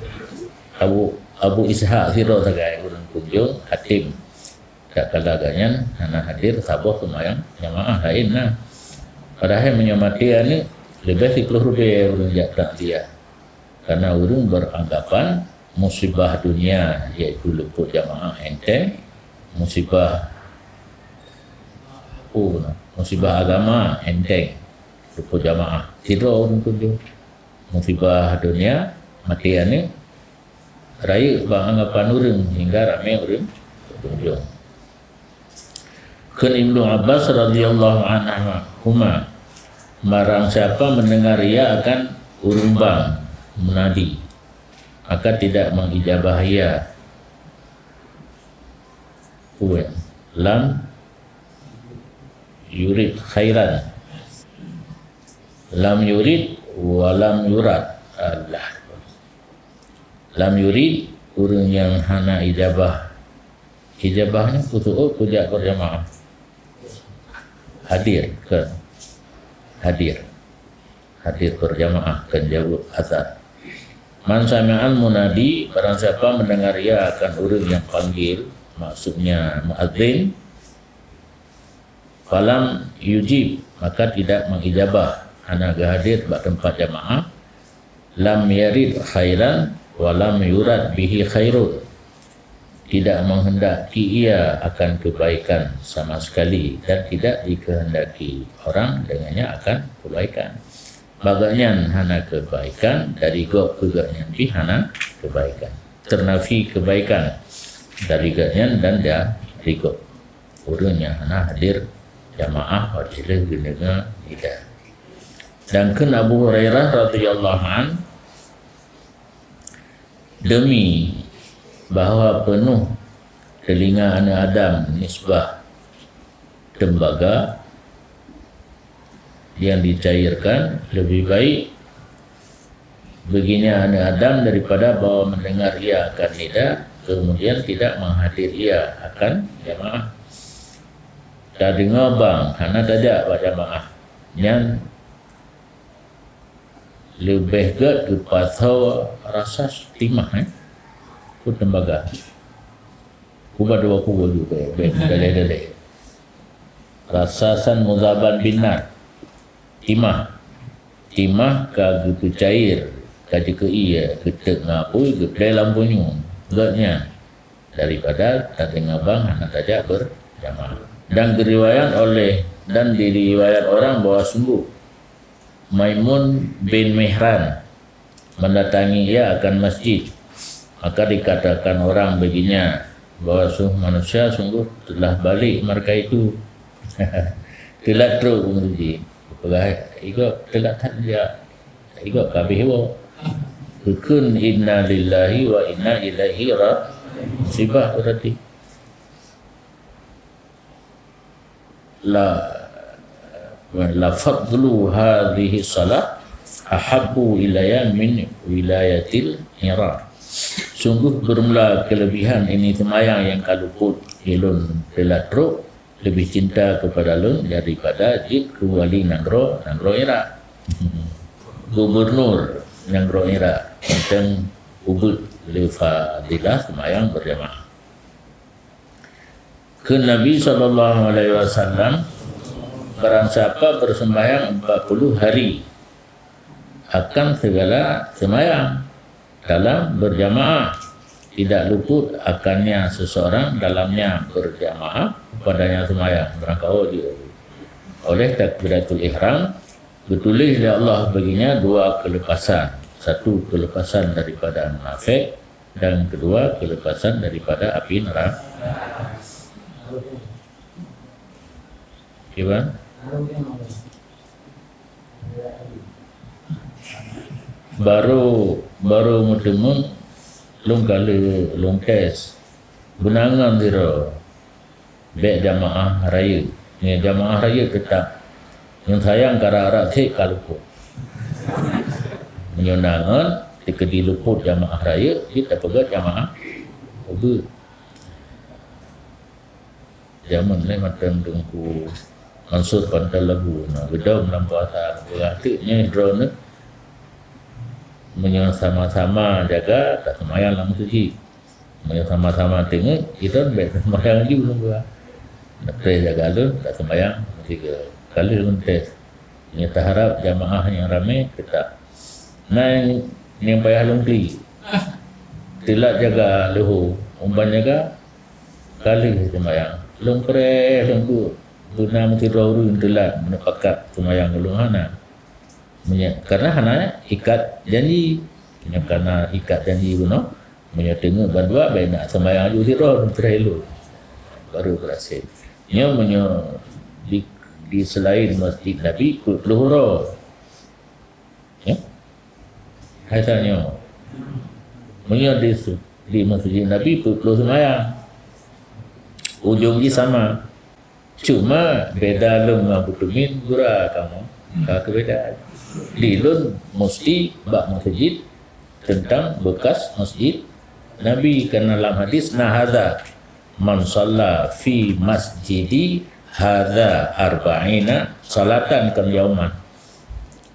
Abu, Abu Ishaq sidroe sagai ureuëng kunjung, Hatim. Tatkala gobnyan hana hadir saboh seumayang jamaah laén na. Padahai meunyoe maté aneuëk, leubeh siplôh ribée ureuëng jak takziah. Karena ureuëng beranggapan musibah dunia, yaitu luput jamaah enteng, musibah, oh, musibah agama enteng, luput jamaah. Sidroe ureuëng kunjung. Musibah dunia, maté aneuëk, rayeuk bak anggapan ureuëng hingga ramé ureuëng kunjung. Kheun Ibnu Abbas radhiyallahu anhuma, barang siapa mendengar ia akan ureuëng bang munadi, maka tidak mengijabah ia. Puan. Lam yurid khairan. Lam yurid wa lam yurad. Allah. Lam yurid, ureuëng nyang hana ijabah. Ijabah nyan peue teuôt kujak berjamaah. Hadir, kheun. Hadir. Hadir berjamaah, kheun jaweueb azan. Man sami'al munadi, barang siapa mendengar ia akan ureuëng nyang panggil, maksudnya muadzin, falam yujib, maka tidak mengijabah, hana geuhadir bak teumpat jamaah, lam yarid khairan wa lam yurad bihi khairun, tidak menghendaki ia akan kebaikan sama sekali dan tidak dikehendaki orang dengannya akan kebaikan. Bak gobnyan hana kebaikan, dari gob keu gobnyan pih hana kebaikan. Ternafi kebaikan dari gobnyan dan dari gob. Ureuëng nyang hana hadir jamaah watée lheueh geudeungoe nida. Dan kheun Abu Hurairah radhiyallahu an, demi bahwa penuh telinga aneuk Adam nisbah tembaga yang dicairkan, lebih baik beginya aneuk Adam daripada bahwa mendengar ia akan nida, kemudian tidak menghadir ia akan jamaah. Tadeungoe bang, hana tajak bak jamaah. Nyan leubeh gét geupasoe rasa timah, eh? Peue tembaga. Kuba dua kubu juga, beh, daleh-daleh. Rasasan muzaban binar. Timah. Timah ka geupeucair, ka jikeu-ie, geuteuk ngon apui, geuplé lam bunyueng. Gét nyan. Daripada tadeungoe bang hana tajak berjamaah. Dan geriwayat oleh, dan diriwayat orang bahwa sungguh Maimun bin Mihran mendatangi ia akan masjid. Maka dikatakan orang baginya bahwa sungguh manusia sungguh telah balik mereka itu. Teulat trok penguji. Peugah, "Igob teulat that jak. Igob ka habéh woe." Geukheun, "Inna lillahi wa inna ilaihi ra-," musibah berarti. La, la fadlu hadhihi salah ahabbu ilayya min wilayatil Hira. Sungguh bermula kelebihan ini seumayang nyang ka luput ulôn teulat trok lebih cinta kepada lôn daripada jeuet keu wali nanggroe, nanggroe Irak. Gubernur nanggroe Irak, mantong ubit lé fadilah seumayang berjamaah. Kheun Nabi sallallahu alaihi wasallam, barang siapa bersembahyang empat puluh hari akan segala sembahyang dalam berjamaah, tidak luput akannya seseorang dalamnya berjamaah padanya sembahyang, barang kawa jeuet. Oleh takbiratul ihram, geutuléh lé Allah baginya dua keulepasan, satu keulepasan daripada munafék dan kedua keulepasan daripada api neraka. Kiban? Baru, baru meuteumé lôn kali lôn tes. Beunangan sidroe. Bék jamaah rayeuk. Nyoe jamaah rayeuk teutap. Nyang sayang ka rap-rap sép ka luput. Meunyoe na ngon, teukeudi luput jamaah rayeuk, jeuet tapeugét jamaah ubeut. Jameun lé mantong Teungku Mansur Pantal Labu na geudong lam puasa, beurati nyoe droeneuh. Meunyoe sama-sama jaga, tak seumayang lam meuseujid. Meunyoe sama-sama teungeut, idong bék seumayang ju lôn geuh. Neupreh jaga lôn, tak seumayang, meusigoe. Ka lheueh lôn tes. Nyoe taharab jamaah nyang ramé teutap. Na nyang payah lôn kli. Teulat jaga leuhô, umban jaga ka lheueh seumayang. Lôn preh, lôn duek. Beuna meusidroe ureuëng teulat, meupakat seumayang ulôn hana. Meunyoe, karena hana ikat janji. Meunyoe kana ikat janji bunoe, meunyoe teungeut bandua, bék nak seumayang aju sidroe, teuntèe lôn. Baru beurasé. Nyoe meunyoe di, di selain Masjid Nabi, peuet ploh uroe. Ya? Hai sa nyoe. Meunyoe di, di Masjid Nabi, peuet ploh seumayang. Ujong jih sama. Cuma beda lôn ngon Abu Tumin gura kamoe, ka keubedaan. Di lôn musti bak meuseujid teuntang beukas masjid Nabi, karena lam hadis na hadza, "Man shalla fi masjidi hadza arba'ina shalatan kan yauman."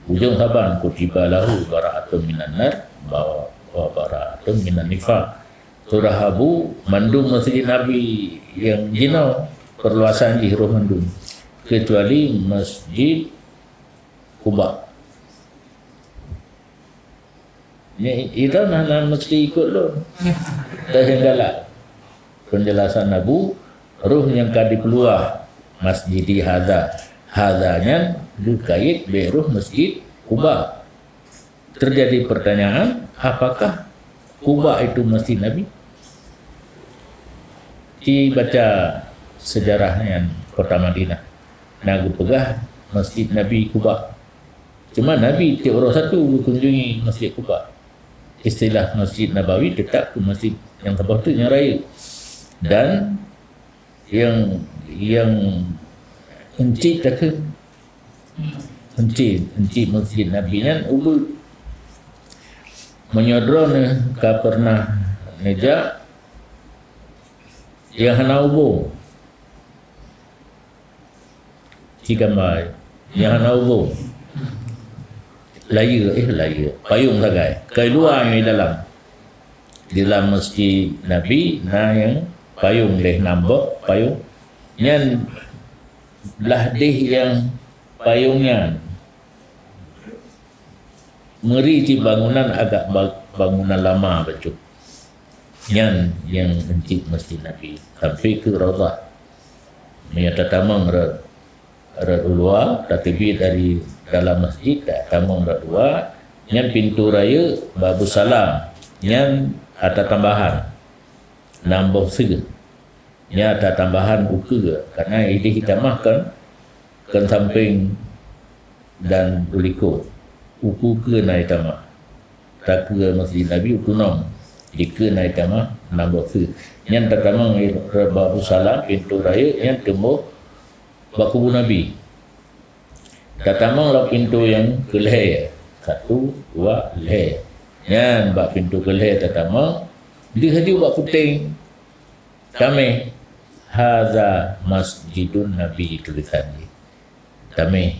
Ujong saban, "Kutiba lahu bara'atun minan nar wa, wa bara'atun minan nifaq." Surah Abu, mandum masjid Nabi nyang jinoe perluasan jih roh mandum, kecuali Masjid Quba. Nya, itu nah, nah mesti ikut lôn. Dah yang galak. Penjelasan Abu, roh nyang ka dipeuluah Masjidi hadza. Hadza nyan geukait bak roh Masjid Quba. Terjadi pertanyaan, apakah Quba itu masjid Nabi? Ci baca sejarah nyan kota Madinah. Na geupeugah Masjid Nabi Quba. Cuma Nabi tiep uroe satu geukunjungi Masjid Quba. Istilah Masjid Nabawi tetap keu masjid nyang saboh teuk nyang rayeuk. Dan nyang, nyang euncit takheun. Euncit, euncit Masjid Nabi nyan ubeut. Meunyoe droeneuh ka pernah neujak, nyang hana ubông. Ci gamba, nyang hana ubông. Layeue, eh, layeue. Payông sagai. Keuluwa nyang di dalam. Di dalam Masjid Nabi na nyang payông lhèe nam boh payông. Nyan blah deh nyang payông nyan. Meuri cit bangunan agak ba-, bangunan lama bacut. Nyan nyang euncit Masjid Nabi sampai keu Raudhah. Meunyoe tatamong rot, rot u luwa, tateubiet dari dalam masjid, tatamong rot luwa, nyan pintoe rayeuk Babus Salam. Nyan ata tambahan. Nam boh seue. Nya ata tambahan ukeue, karena ideh itamah kan, kan sampéng dan u likot. Ukeue-keue na itamah. Takeue Masjid Nabi ukeue nong. Dikeue na itamah nam boh seue. Nyan tatamong Babus Salam, pintoe rayeuk nyan teumbôh bak kubu Nabi. Tatamong lam pintoe nyang keulhèe. Satu, dua, lhèe. Nyan bak pintoe keulhèe tatamong, deuh laju bak puténg. Tamèh, "Hadza masjidun Nabi," tulisan jih. Tamèh,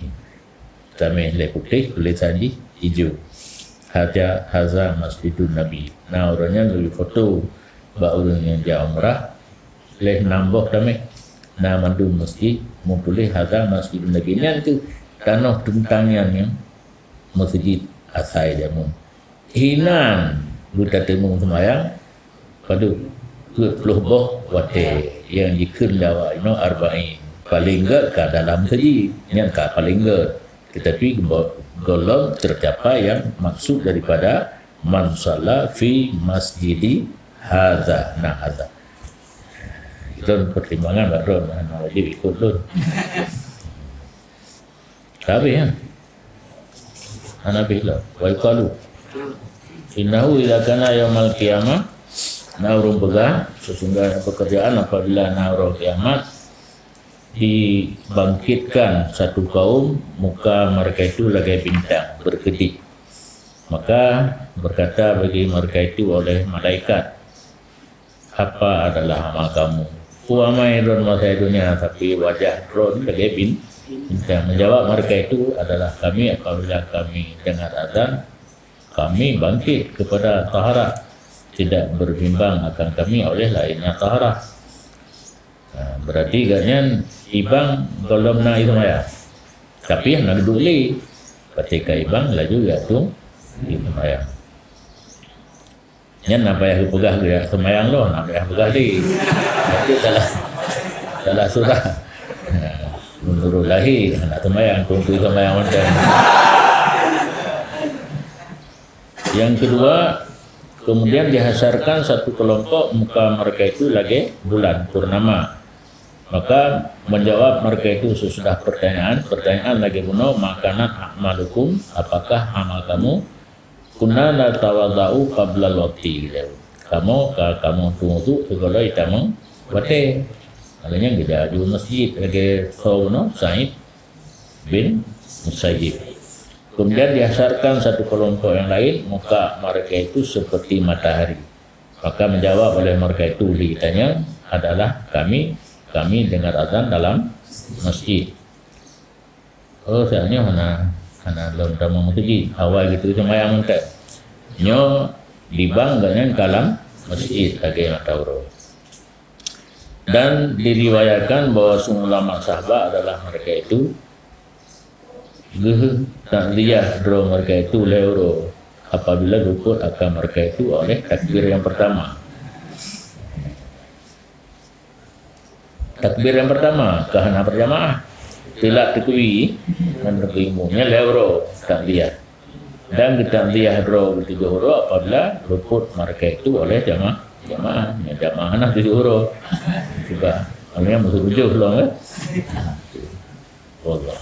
tamèh lhèe putéh, tulisan jih ijo. "Hadza, hadza masjidun Nabi." Na ureueng nyan laju foto bak ureueng nyang jak umrah, lhèe nam boh tamèh. Na mandum masjid, meutuléh hadza masjidun lagèe nyan keuh tanoh teuntang nyan, nyan masjid asai jameun. Hinan geutateumeung seumayang, padub peuet ploh boh watèe nyang jikheun lé awak inoe arba'in. Paleng gèt ka dalam masjid, nyan ka paleng gèt. Tetapi go-, gohlom teucapai nyang maksud daripada man shalla fi masjidi hadza. Nah, hadza. Lôn peutimbangan bak droe, hana wajéb ikot lôn. Ka habéh, ya? Hana habéh lom. Wa yuqalu, innahu idza kana yaumal qiyamah, na ureueng peugah, sesungguhnya pekerjaan apabila na uroe kiamat, dibangkitkan satu kaum, muka mereka itu lagèe bintang berkedip. Maka berkata bagi mereka itu oleh malaikat, "Apa adalah amal kamu?" "Peue amai droen masa dunia, tapi wajah droen lagèe bin-, bintang." Menjawab mereka itu adalah, "Kami, apabila kami dengar azan, kami bangkit kepada taharah, tidak berbimbang akan kami oleh lainnya taharah." Ha, berarti gobnyan ibang gohlom na seumayang. Tapi hana duek lé. Patéh ka ibang laju geujak tueng seumayang. Nyan na payah geupeugah geujak seumayang lom, na payah peugah lé. Tapi salah, salah surah. Ha, meunurot lahé, hana seumayang, tueng seumayang mantong. Yang kedua, kemudian dihasyarkan satu kelompok, muka mereka itu lagèe bulan purnama. Maka menjawab mereka itu sesudah pertanyaan, pertanyaan lagèe bunoe, "Ma kanat a'malukum, apakah amal kamu?" "Kunna natawadha'u qablal waqti," gitu. "Kamoe ka kamoe tueng udhu sigohlom jitamong watèe." Lagèe nyan geujak aju masjid lagèe soe bunoe, Sa'id bin Musayyib. Kemudian dihasyarkan satu kelompok yang lain, muka mereka itu seperti matahari. Maka menjawab oleh mereka itu, ditanya adalah, "Kami, kami dengar azan dalam masjid." Oh, saat nyoe hana, hana lom tamong masjid. Awai geuteupeue seumayang mantong. Nyoe dibang gobnyan ka lam masjid lagèe mata uroe. Dan diriwayatkan bahwa ulama sahabat adalah mereka itu geuh takziah droe mereka itu lhèe uroe apabila luput akan mereka itu oleh takbir yang pertama. Takbir yang pertama, ka hana berjamaah. Telat teukui, ngon teukui imum. Nyan lhèe uroe takziah. Dan geutakziah droe geutujoh uroe apabila luput mereka itu oleh jamaah. Jamaah, nyan jamaah hana tujoh uroe. Sebab, maknanya musuh tujoh lom, kan? Wallah.